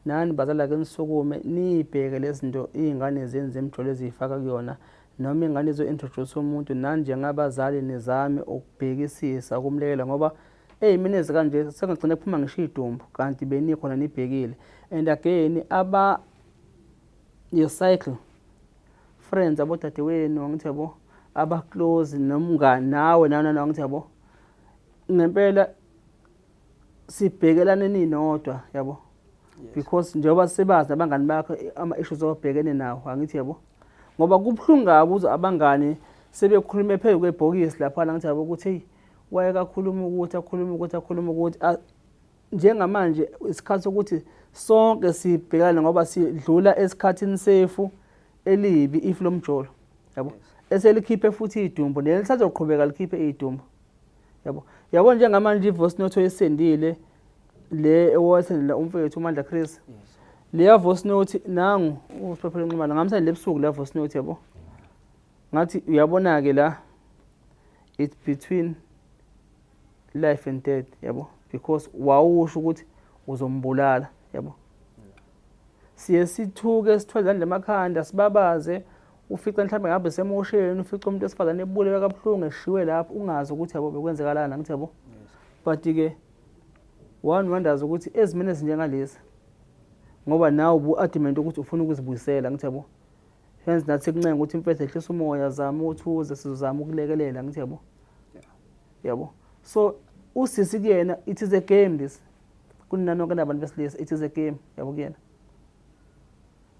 nani bazali ake nisukume niyibheke lezi zinto iy'ngane zenu zemijolo eziyifaka kuyona, noma ingane izo-introduce umuntu, nani njengabazali nizame ukubhekisisa ukumlekelela, ngoba ey'mini ezikanje sengagcina kuphuma ngisho iy'dumbu kanti benikhona nibhekile. And again, aba your cycle friends, abodadewenu, angithi yabo, aba-close nomngani nawe nana, angithi yabo, ngempela sibhekelane ninodwa, yabo, because njengoba sebazi nabangani bakho ama-issues obhekene nawo, angithi yabo, ngoba kubuhlungu kabi uzwa abangani sebekhulume phezu kwebhokisi laphana, angithi yabo, ukuthi hey, wayekakhuluma ukuthi akhuluma ukuthi akhuluma ukuthi. Njengamanje isikhathi sokuthi sonke sibhekane, ngoba sidlula esikhathini sefu elibi, ifu lomjolo, yabo, eselikhiphe futhi idumbu nelisazoqhubeka likhiphe idumbu, yabo. Yabo, njengamanje i-voice note oyisendile le owasendela umfowethu uMandla Chris, leya voice note, nangu uSiphephelo Nxumalo, ngamsendela ebusuku leya voice note, yabo, ngathi uyabona-ke la, it's between life and death, yabo, because wawusho ukuthi uzombulala, yabo. Siye sithuke, sithwele izandla emakhanda, sibabaze, ufice mhlawumbe ngabe semosheni, ufice umuntu wesifazane ebulewe kabuhlungu, eshiwe lapho, ungazi ukuthi yabo bekwenzekalani, angithi yabo. But-ke one wonders ukuthi ezimeni ezinjengalezi, ngoba nawe ubu-adamant ukuthi ufuna ukuzibuyisela, angithi yabo, hence nathi sikuncenga ukuthi mfethu ehlisa umoya, zama ukuthi uze sizozama ukulekelela, angithi yabo, yabo. So Usisi kuyena it is a game this. Kunina nonke nabantu besilisa, it is a game yabo kuyena.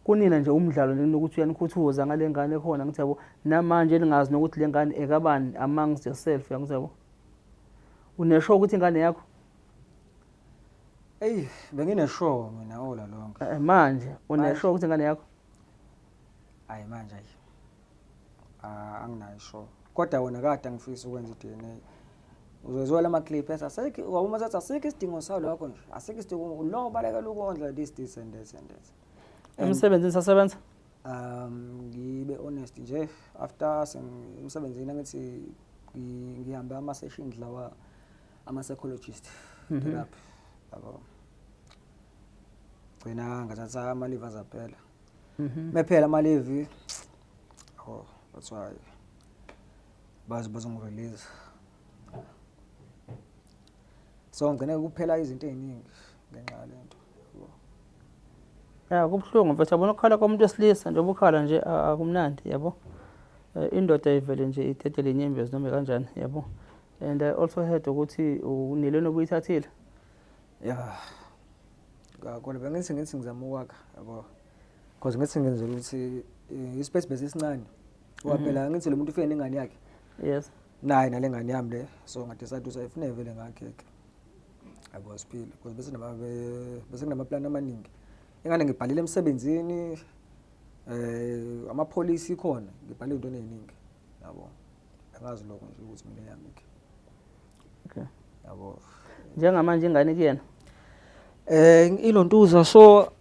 Kunina nje umdlalo nje nokuthi uyanikhuthuza ngale ngane ekhona, ngithi yabo, namanje ningazi nokuthi le ngane ekabani amongst yourself, yangithi yabo. Unesho ukuthi ingane yakho? Eyi, bengineshow mina ola lonke. Manje unesho ukuthi ingane yakho? Hayi manje ayi. Ah, anginayo sure. Kodwa wona kade angifisa ukwenza i-DNA. Uzozwela ama-clip ethi asikho, wawuma sethi asikho isidingo salokho nje. Asikho isidingo, lo balekela ukondla this this and this and this. Emsebenzini sasebenza? Ngibe honest nje, after emsebenzini angithi ngihambe ama-sessions lawa ama-psychologist therapy yabo. Gcina ngathatha ama-leave azaphela. Mephela ama-leave, oh that's why baze bazongirelease. So ngigcine kuphela izinto ey'ningi ngenxa yale nto. Ya, kubuhlungu mfethu, yabona ukukhala komuntu wesilisa njengoba ukhala nje akumnandi yabo. Indoda ivele nje idedele inyembezi noma kanjani yabo. And I also heard ukuthi uneleni obuyithathile. Ya. Kakhulu bengithi ngithi ngizama ukwakha yabo. Because ngithi ngenzela ukuthi ispace bese sincane. Ngoba phela ngithi lo muntu ufike nengane yakhe. Yes. Naye nale ngane yami le, so ngadecide ukuthi ayifune vele ngakheke. Yabo siphile because bese nama bese kunama plan amaningi. Ingane ngibhalile emsebenzini, amapholisi khona, ngibhale into eziningi yabo. Angazi lokho nje ukuthi mina yami ke. Okay. Yabo. Njengamanje ingane kuyena? Ilontuza so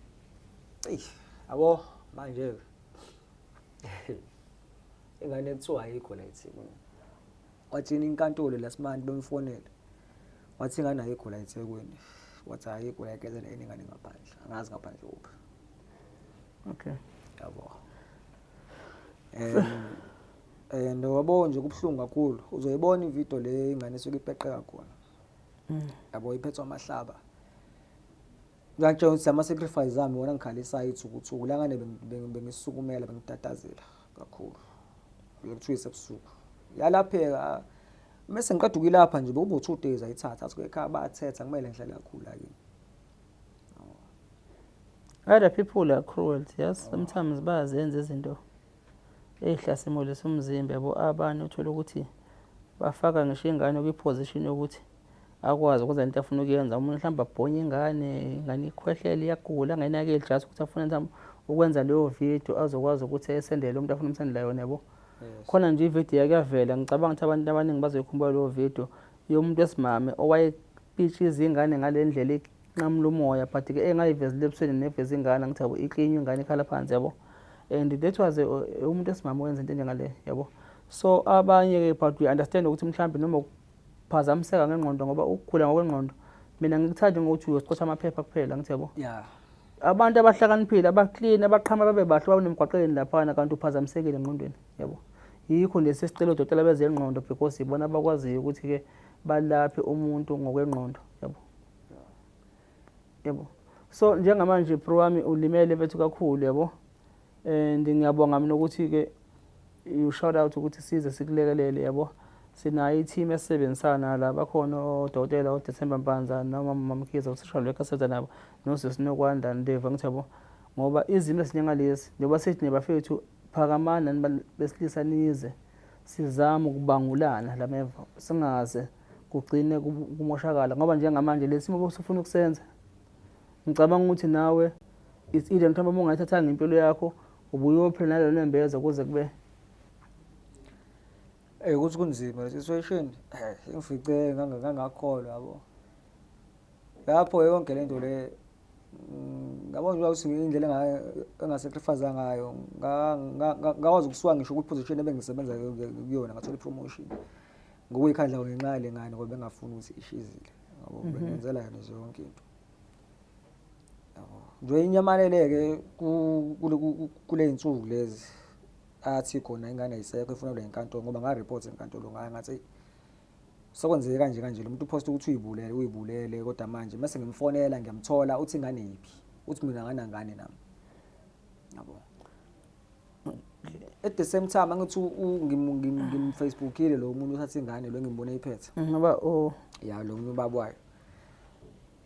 ey yabo manje ingane kuthiwa ayikho la eThekwini. Wathini inkantolo lasimanje bemfonela. Wathi ingane ayikho la eThekwini. Wathi ayikho la eKZN ingane ngaphandle. Angazi ngaphandle kuphi. Okay. Yabo. And wabo nje kubuhlungu kakhulu. Uzoyibona ivideo le ingane esuke ipeqeka khona. Yabo iphethwe amahlaba. Ngiyakutshela ukuthi ama sacrifice ami wona ngikhalisayo ithukuthuku la ngane bengisukumela bengitatazela kakhulu. Kuthiwa isebusuku. Yalapheka mase ngiqeda ukuyilapha nje bekubo 2 days ayithatha athi ekhaya bayathetha kumele ngihlale kakhulu la kimi. Other people are cruel, yes. Sometimes bayazenza izinto ey'hlasimulisa umzimba yabo. Abanye uthola ukuthi bafaka ngisho ingane kwi-position yokuthi akwazi ukwenza into afuna ukuyenza. Umuntu mhlawumbe abhonye ingane, ingane ikhwehlele iyagula, angenakeli just ukuthi afune mhlawumbe ukwenza leyo video azokwazi ukuthi esendele umuntu afuna umsendela yona yabo. Khona nje ividiyo yake yavela, ngicabanga ukuthi abantu abaningi bazoyikhumbula leyo video yomuntu wesimame owayepitshiza ingane ngale ndlela inqamula umoya, but-ke engayivezile ebusweni neveza ingane, angithi yabo, iklinywa ingane ikhala phansi yabo. And that was umuntu wesimame owenza into enjengale yabo. So abanye-ke but we understand ukuthi mhlawumbe noma ukuphazamiseka ngengqondo, ngoba ukugula ngokwengqondo mina ngikuthandi ngokuthi uyosicosha amaphepha kuphela, ngithi yabo. Abantu abahlakaniphile, abaklini, abaqhama babe bahle banemgwaqeni laphana, kanti uphazamisekile engqondweni yabo. Yikho nje sesicela odokotela bezengqondo because ibona abakwaziyo ukuthi-ke balaphe umuntu ngokwengqondo yabo. Yabo. So njengamanje bro wami ulimele bethu kakhulu yabo. And ngiyabonga mina ukuthi-ke you shout out ukuthi size sikulekelele yabo. Sinayo i-team esebenzisana la, bakhona odokotela oDecember Mpanza noma Mamkhize o-social worker asebenza nabo nosisi Nokwanda Ndevu, angithi yabo. Ngoba izimo ezinjengalezi njengoba sithi nebafethu phakamani nani besilisa nize sizame ukubangulana lameva singaze kugcine kumoshakala, ngoba njengamanje lesimo bosufuna ukusenza ngicabanga ukuthi nawe it's either mhlawumbe uma ungayithathanga impilo yakho ubuyophila nalelo nembeza kuze kube Ukuthi kunzima le situation, ngifice ngangakholwa yabo. Lapho yonke lento le ngabona nje ukuthi indlela engasacrifice ngayo, ngakwazi ukusuka ngisho kwi-position ebengisebenza kuyona, ngathola i-promotion ngokuyikhandla ngenxa yale ngane, ngoba bengafuni ukuthi ishizile yabo, bengenzela yona nje yonke into yabo. Nje inyamaleleke kule zinsuku lezi athi khona ingane ayisekho, ifuna enkantolo, ngoba nga-report enkantolo ngayo ngathi sekwenzeke kanje kanje, lo muntu upost ukuthi uyibulele uyibulele, kodwa manje mase ngimfonela ngiyamthola uthi ingane yiphi, uthi mina nganangane nami yabo. At the same time angithi ngim-Facebookile lo muntu othatha ingane lo engimbone iphethe. Ngoba o Ya, lo munye ubaba wayo.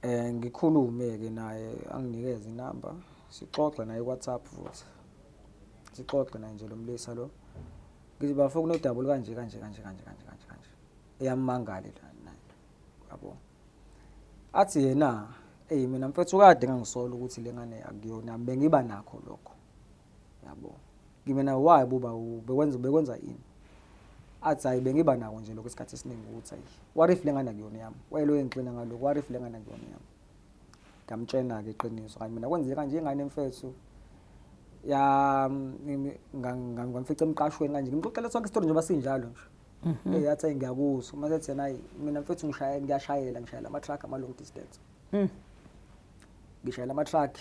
Ngikhulume-ke naye, anginikeze inamba, sixoxe naye ku-WhatsApp futhi. Sixoxe naye nje lo mlisa lo. Ngithi bafo kunodaba olukanje kanje kanje kanje kanje kanje kanje. Eyamangale la naye. Yabo. Athi yena, eyi mina mfethu kade ngangisola ukuthi le ngane akuyona, bengiba nakho lokho. Yabo. Ngimina why buba bekwenza ini? Athi hayi bengiba nako nje lokho isikhathi esiningi ukuthi hayi what if le ngane akuyona yami? Wayelo engixina ngalokho, what if le ngane akuyona yami? Ngamtshena-ke iqiniso, hayi mina kwenzeka kanje ingane mfethu ya ngamfica emqashweni kanje, ngimxoxela sonke isitori njengoba sinjalo nje. Eh yathi ayi ngiyakuzwa, uma sethi yena hayi mina mfethu ngishaya ngiyashayela, ngishayela ama-truck ama-long distance. Ngishayela ama-truck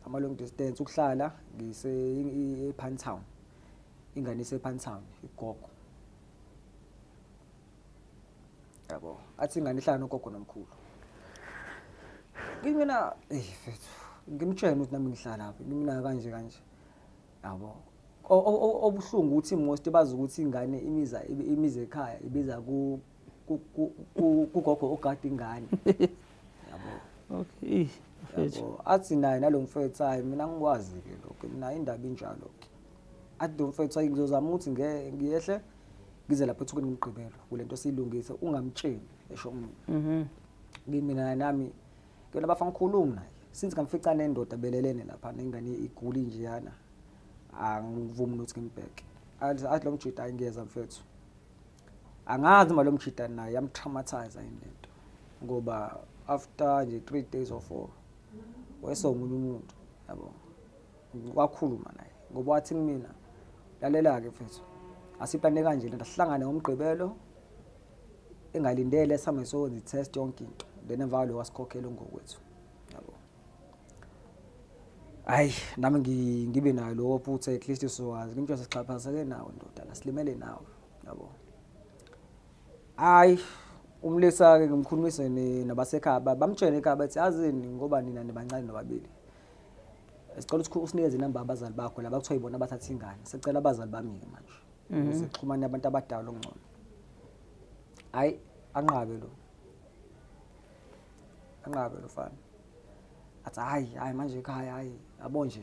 ama-long distance, ukuhlala ngise e-Pinetown. Ingane ise-Pinetown, igogo. Yabo, athi ingane ihlala nogogo nomkhulu. Ngimina eh mfethu, ngimtshene ukuthi nami ngihlala lapha, ngimina kanje kanje. Yabo. Obuhlungu ukuthi most bazi ukuthi ingane imiza imiza ekhaya ibiza ku kugogo ogada ingane. Yabo. Okay, mfethu. Yabo, athi naye nalo mfethu hayi mina ngikwazi ke lokho, mina indaba injalo ke. Athi lo mfethu hayi ngizozama ukuthi ngiyehle ngize lapha ethukweni ngomgqibelo kulento siyilungise ungamtsheli esho mina. Ngimina nami kuyona bafa ngikhuluma naye since ngamfica nendoda belelene lapha nengane iguli nje yana, angivumi ukuthi ngimbheke. Athi lo mjita hayi ngiyeza mfethu. Angazi uma lo mjita naye yamtraumatize yini lento, ngoba after nje 3 days or 4 wayesomunye umuntu yabo. Wakhuluma naye ngoba wathi kumina lalela-ke mfethu, asiplane kanje lento, sihlangane ngomgqibelo engalindele sihambe sokwenza i-test yonke into, then emva kwaloko asikhokhele ngokwethu yabo. Hhayi nami ngibe nayo lowo phutha, at least sizokwazi ngimtshela sixhaphazeke nawe ndodana, silimele nawe yabo. Hhayi umlisa-ke ngimkhulumise nabasekhaya, bamtshene ekhaya bathi yazini ngoba nina nibancane nobabili, sicela ukuthi usinikeze inamba yabazali bakho laba kuthiwa yibona abathatha ingane, sicela abazali bami-ke manje ukuze kuxhumane abantu abadala okungcono. Hhayi anqabe lo, anqabe lo fana, athi hhayi hhayi manje ekhaya hhayi yabo nje.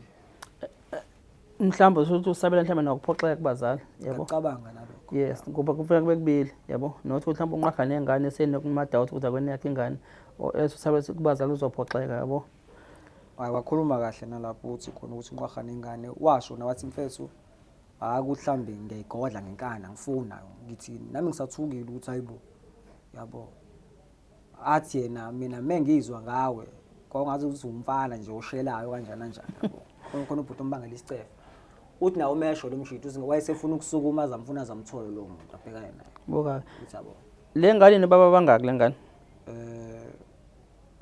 Mhlawumbe usuthi usabela mhlawumbe nokuphoxeka kubazali yabo. Ngiyacabanga nalokho. Yes, ngoba kufanele kube kubili yabo, not ukuthi mhlawumbe unqaga nengane esenokuma-doubt ukuthi akwena yakhe ingane or else usabela kubazali uzophoxeka yabo. Hayi wakhuluma kahle nalapho ukuthi khona ukuthi unqwaga nengane, washo nawathi mfethu hayi ukuthi mhlambe ngiyayigodla ngenkani angifuni ngithi nami ngisathukile ukuthi hayibo yabo. Athi yena mina mengizwa ngawe kwakungathi ukuthi umfana nje oshelayo kanjani kanjani yabo. Khona khona ubhuti ombangela isicefe. Uthi nawe umesho lo mshito uthi wayesefuna ukusukuma azamfuna azamthole lowo muntu abhekane naye. Buka. Uthi yabo. Le ngane nobaba bangaki le ngane?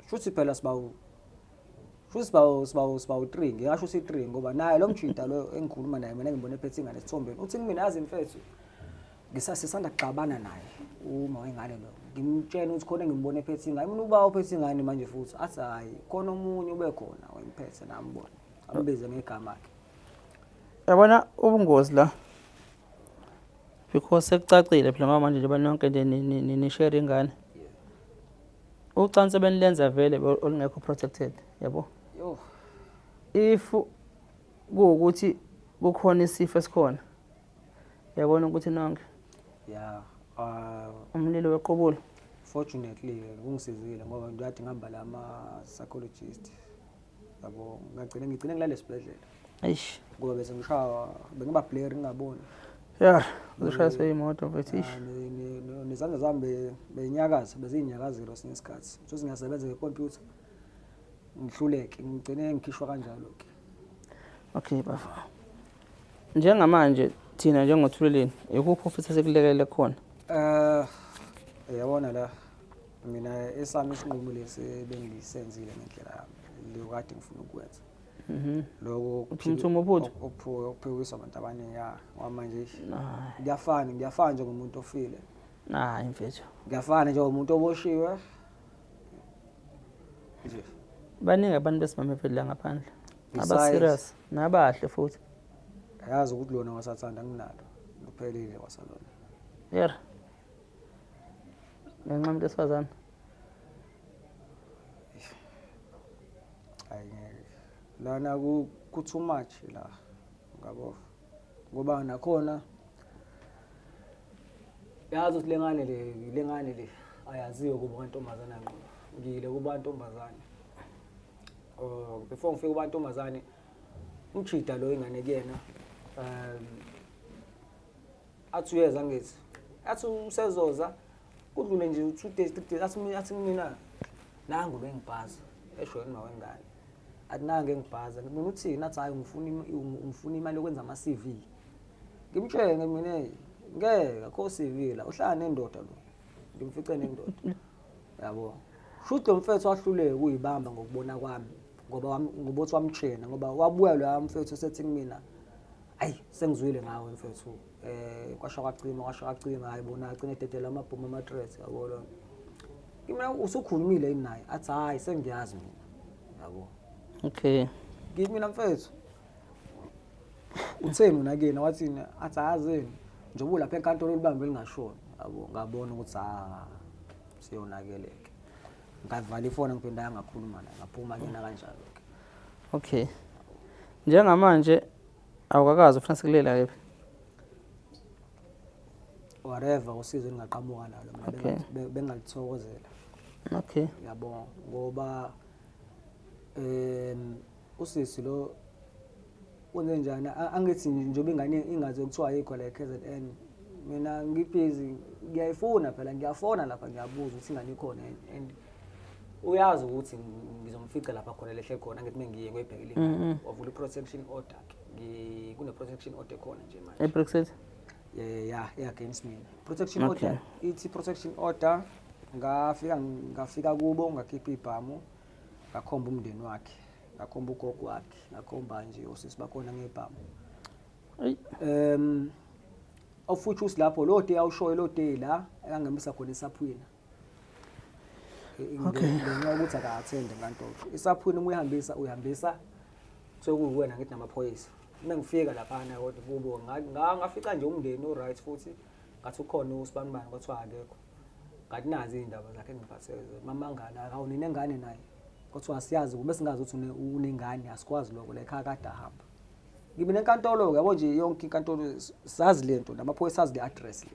Shuthi phela sibawu shuthi sibawu sibawu sibawu 3, ngingasho si 3 ngoba naye lo mjita lo engikhuluma naye mina ngibone ephethe ingane esithombeni. Uthi kumina yazi mfethu ngisasisanda kuxabana naye uma wengane lo, ngimtshela ukuthi khona ngimbone ephethe ingane, mina uba uphethe ingane manje futhi athi hayi khona omunye ube khona wemphethe nambona ambize ngegama lakhe. Yabona ubungozi la, because sekucacile phela ngoba manje njengoba nonke nje nishare ingane, ucansi ebenilenza vele olungekho protected yabo. If kuwukuthi kukhona isifo esikhona yabona ukuthi nonke yeah umlilo wequbula. Fortunately kungisizile ngoba ngikade ngihamba lama psychologist yabo, ngagcina ngigcine ngilale esibhedlela. Eish. Ngoba bese ngishawa bengiba blurry ngingaboni. Yeah, uzoshayiswa imoto mfethu. Eish. Nezandla zami beyinyakaza, beziyinyakazelo esinye isikhathi. So ngiyasebenza ngecomputer ngihluleke, ngigcine ngikhishwa kanjalo ke. Okay bafo. Njengamanje thina njengoThuleleni ikuphi ofisa sikulekelele khona? Yabona la mina esami isinqumo lesi bengisenzile ngendlela yami leyo kade ngifuna ukwenza. Lokho Uthumthuma uphuthu? okuphikiswa abantu abaningi ya ngoba manje ngiyafana, ngiyafana njengomuntu ofile. Hayi mfethu. Ngiyafana njengomuntu oboshiwe. Nje. Baningi abantu besimame vele la ngaphandle. Besides Aba serious nabahle futhi. Yazi ukuthi lona wasathanda nginalo. Luphelile kwasalona. Yer. Ngenxa umuntu wesifazane. Hayi ngeke. Lana ku ku too much la. Ngabo. Ngoba nakhona yazi ukuthi lengane le lengane le ayaziwe kubo kantombazana ngqo. Ngiyile kuba ntombazane. Oh before ngifike kuba ntombazane umjida lo ingane kuyena athi uyeza ngithi athi usezoza kudlule nje 2 days 3 days athi mina nangu lo engibhaza esho yena wengane athi nangu engibhaza mina uthini athi hayi ngifuna imali yokwenza ama CV ngimtshenge mina ngeke akho CV la uhlala nendoda lo ngimfice nendoda yabo shuthi lo mfethu wahluleka ukuyibamba ngokubona kwami ngoba ngoba uthi wamtshena ngoba wabuya lo mfethu sethi kumina ayi sengizwile ngawe mfethu kwasha kwacima kwasha kwacima hayi bona agcine ededela amabhomu ama-threat yabo lona mina usukhulumile yini naye athi hhayi sengiyazi mina yabo okay ngithi mina mfethu utheni wena kuyena wathini athi azini njengoba ulapha enkantolo ulibambe lingashoni yabo ngabona ukuthi ha siyonakeleke ngavala ifoni ngiphinda ngakhuluma naye ngaphuma kuyena kanjalo-ke okay njengamanje awukakazi ufuna sikulela kephi whatever usizo engingaqhamuka nalo mina bengalithokozela okay yabo ngoba usisi lo wenze njani angithi njengoba ingane ingaze kuthiwa ayikho la e-KZN mina ngibhizi ngiyayifuna phela ngiyafona lapha ngiyabuza ukuthi ingane ikhona and uyazi ukuthi ngizomfica lapha khona lehle khona ngithi mengiye ngoyibhekela ingane wavula i-protection order ke kune-protection order khona nje manje eBrexit yeah yeah against mina protection order ithi protection order ngafika kubo ngakhipha ibhamu ngakhomba umndeni wakhe ngakhomba ugogo wakhe ngakhomba nje osisi bakhona ngebhamu of which usilapho lo day awushoyo lo day la ekangemisa khona esaphwina ngenxa yokuthi aka-attend enkantolo isaphwina uma uyihambisa uyihambisa sekuwuwena ngithi namaphoyisa uma ngifika laphana kodwa kubo ngafica nje umndeni o-right futhi ngathi ukhona usibanibani kwathiwa akekho ngathi nazi iy'ndaba zakhe engiphathele mamangane awu ninengane naye kwathiwa siyazi kube singazi ukuthi unengane asikwazi lokho la ekhaya kade ahamba ngibe nenkantolo-ke yabo nje yonke inkantolo sazi le nto namaphoyisa azi le address le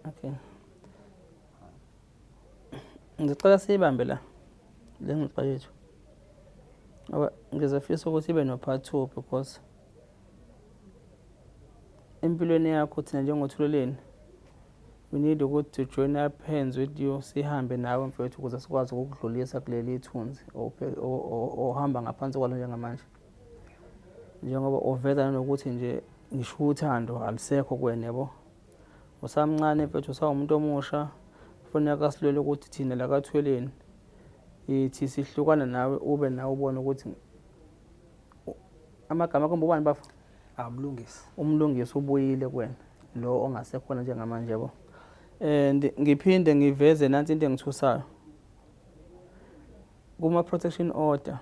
okay ngicela siyibambe la le ngxoxo yethu ngoba ngizofisa ukuthi ibe no-part 2 because empilweni yakho thina njengothuleleni we need ukuthi to join up hands with you sihambe nawe mfethu ukuze sikwazi ukukudlulisa kuleli thunzi ohamba ngaphansi kwalo njengamanje njengoba uveza nanokuthi nje ngisho uthando alusekho kuwena yabo usamncane mfethu usawumuntu omusha kufuneka silwele ukuthi thina la kathweleni ithi sihlukana nawe ube nawe ubone ukuthi amagama akho ubani bafo Umlungisi umlungisi ubuyile kuwena lo ongasekhona njengamanje yabo and ngiphinde ngiveze nansi into engithusayo kuma protection order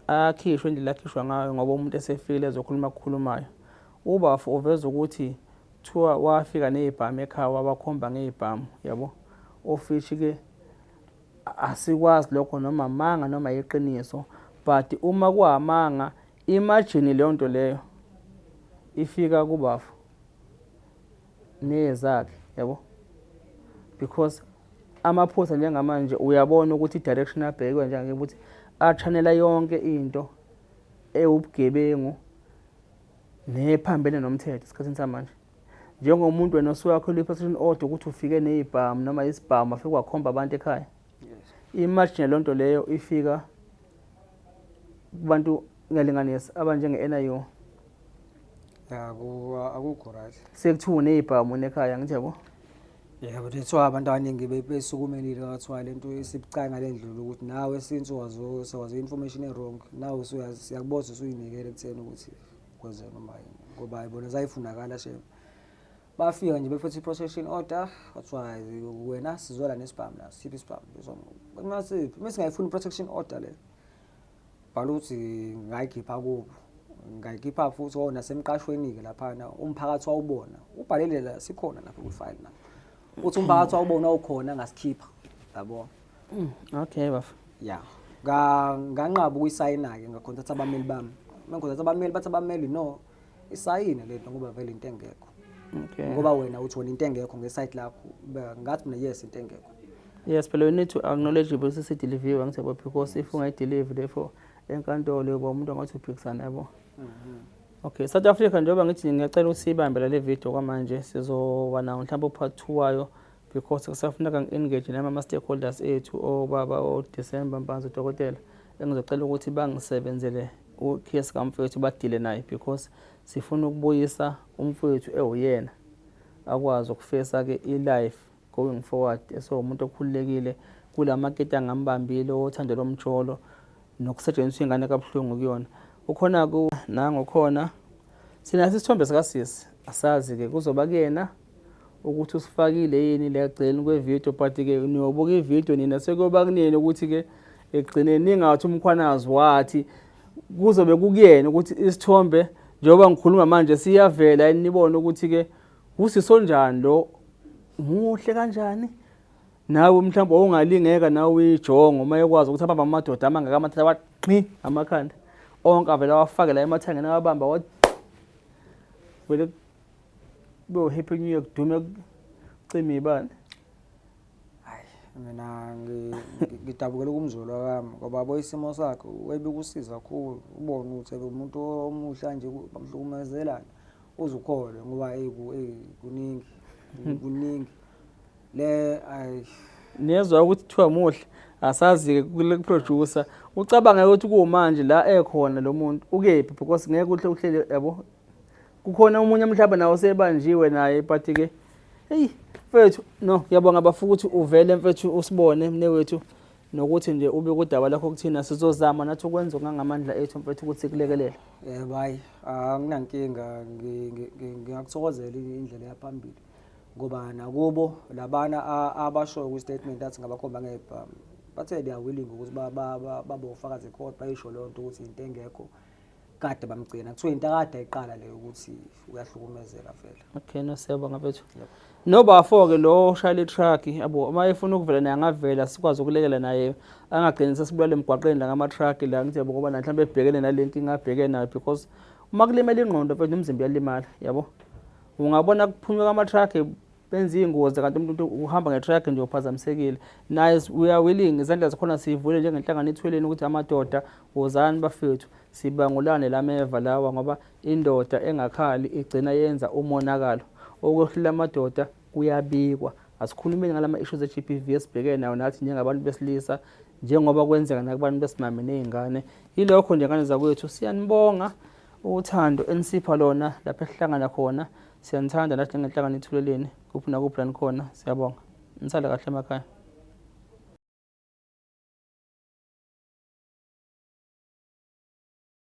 ayakhishwa indlela akhishwa ngayo ngoba umuntu esefikile ezokhuluma akukhulumayo ubafo uveza ukuthi kuthiwa wafika nezibhamu ekhaya wabakhomba ngezibhamu yabo ofishi ke asikwazi lokho noma amanga noma iqiniso but uma kuhamanga imagine leyo nto leyo ifika kubafo nezakhe yabo because amaphutha njengamanje uyabona ukuthi i-direction abhekwe njenge ukuthi achanela yonke into ewubugebengu nephambene nomthetho esikhathini samanje njengomuntu wena osuyakhela i-protection order ukuthi ufike nezibhamu noma isibhamu afike wakhomba abantu ekhaya imagine loo nto leyo ifika kubantu ngiyalinganisa abanjenge-NIU akukho right sekuthiwa uney'bhamu ekhaya ngithi yabo yebo that's why abantu abaningi besukumelile kwathiwa le nto isibucayi ngale ndlela ukuthi nawe since wazo information e-wrong nawe siyakubona usuyinikele ekutheni ukuthi kwenze noma yini ngoba bona zayifunakala shem bafika nje bephethe i-protection order kwathiwa wena sizola nesibhamu la siphi isibhamu masiphi uma singayifuni i-protection order le bhala ukuthi ngayikhipha kubo Ngayikhipha futhi oh nasemqashweni-ke laphana umphakathi wawubona ubhalele la sikhona lapha kwi-file na uthi umphakathi wawubona wawukhona ngasikhipha yabo. Okay bafa. Ya, nganqaba ukuyisayina-ke, ngakhontatha abameli bami. Uma ngikhontatha abameli, bathi abameli no, isayine le nto ngoba vele into engekho. Ngoba wena uthi wena into engekho ngesite lakho, ngathi mina yes into engekho. Yes, phela you need to acknowledge ukuthi isideliviwe angithi yabo, because if ungayideliver therefore enkantolo yoba umuntu angathi uphikisana yabo. Okay, South Africa, njengoba ngithi ngiyacela ukuthi siyibambe la le video kwamanje, sizoba nawo mhlawumbe u-part 2 wayo because kusafuneka ngi-engage nami ama-stakeholders ethu, obaba oDecember Mpanza, udokotela, engizocela ukuthi bangisebenzele ucase kamfowethu, badile naye because sifuna ukubuyisa umfowethu ewuyena, akwazi ukufesa-ke i-life going forward esewumuntu okhululekile kula maketi angambambile othando lomjolo nokusetshenziswa ingane kabuhlungu kuyona. Ukhona ku nango khona sinaso isithombe sikasisi, asazi-ke kuzoba kuyena ukuthi usifakile yini la ekugcineni kwevidiyo, but-ke niyobuka ividiyo nina sekuyoba kunini ukuthi-ke ekugcineni ningathi uMkhwanazi wathi. Kuzobe kukuyena ukuthi isithombe njengoba ngikhuluma manje siyavela yini, nibone ukuthi-ke usisi onjani lo, muhle kanjani. Nawe mhlawumbe wawungalingeka nawe uyijongo uma ekwazi ukuthi abambe amadoda amangaka amathatha waqhi amakhanda onke avele awafake la emathangeni awabamba wathi vele kube happy new year, kudume kucima ibani. Hayi, mina ngidabukela kumzolo wami ngoba yabo isimo sakhe webekusiza kakhulu, ubone ukuthi umuntu omuhle nje bamhlukumezelana uze ukholwe ngoba hey kuningi kuningi le ayi. Niyezwa ukuthi kuthiwa muhle, asazi-ke kule producer ucabange ukuthi kuwumanje la ekhona lo muntu ukephi, because ngeke uhle uhlele yabo kukhona omunye mhlawumbe nawo sebanjiwe naye, but-ke heyi mfethu no, ngiyabonga bafu ukuthi uvele mfethu usibone mnewethu nokuthi nje ube kudaba lakho kuthina, sizozama nathi ukwenza okungangamandla ethu mfethu ukuthi sikulekelele. Yebo, hayi anginankinga, ngiyakuthokozela indlela yaphambili ngoba nakubo labana abashoyo kwi-statement athi ngabakhomba ngebhamu bathe they are willing ukuthi babe ofakazi ecourt, bayisho leyo nto ukuthi into engekho kade bamgcina, kuthiwa into akade ayiqala leyo ukuthi uyahlukumezeka vele. Okay, no, siyabonga mfethu. Nobafo-ke lo oshayela i-truck yabo, uma efuna ukuvela naye angavela, sikwazi ukulekela naye, angagcini sesibulala emgwaqeni la ngama-truck la ngithi yabo, ngoba naye mhlawumbe ebhekene nale nkinga abhekene nayo, because uma kulimele ingqondo mfethu nomzimba uyalimala yabo. Ungabona kuphunyuka ama-truck benza iy'ngozi kanti umuntu uhamba nge-truck nje uphazamisekile. Naye we are willing, izandla zikhona siyivule njengenhlangano ithweleni ukuthi amadoda wozani bafethu sibangulane lameva lawa, ngoba indoda engakhali igcina yenza umonakalo. Okwehlula amadoda kuyabikwa. Asikhulumeni ngalama issues e-GBV esibhekene nayo nathi njengabantu besilisa, njengoba kwenzeka nakubantu besimame ney'ngane. Yilokho nje ngane zakwethu, siyanibonga uthando enisipha lona lapho esihlangana khona. Siyanithanda nathi njengenhlangano Ithuleleni, kuphi nakuphi la nikhona. Siyabonga, nisale kahle emakhaya.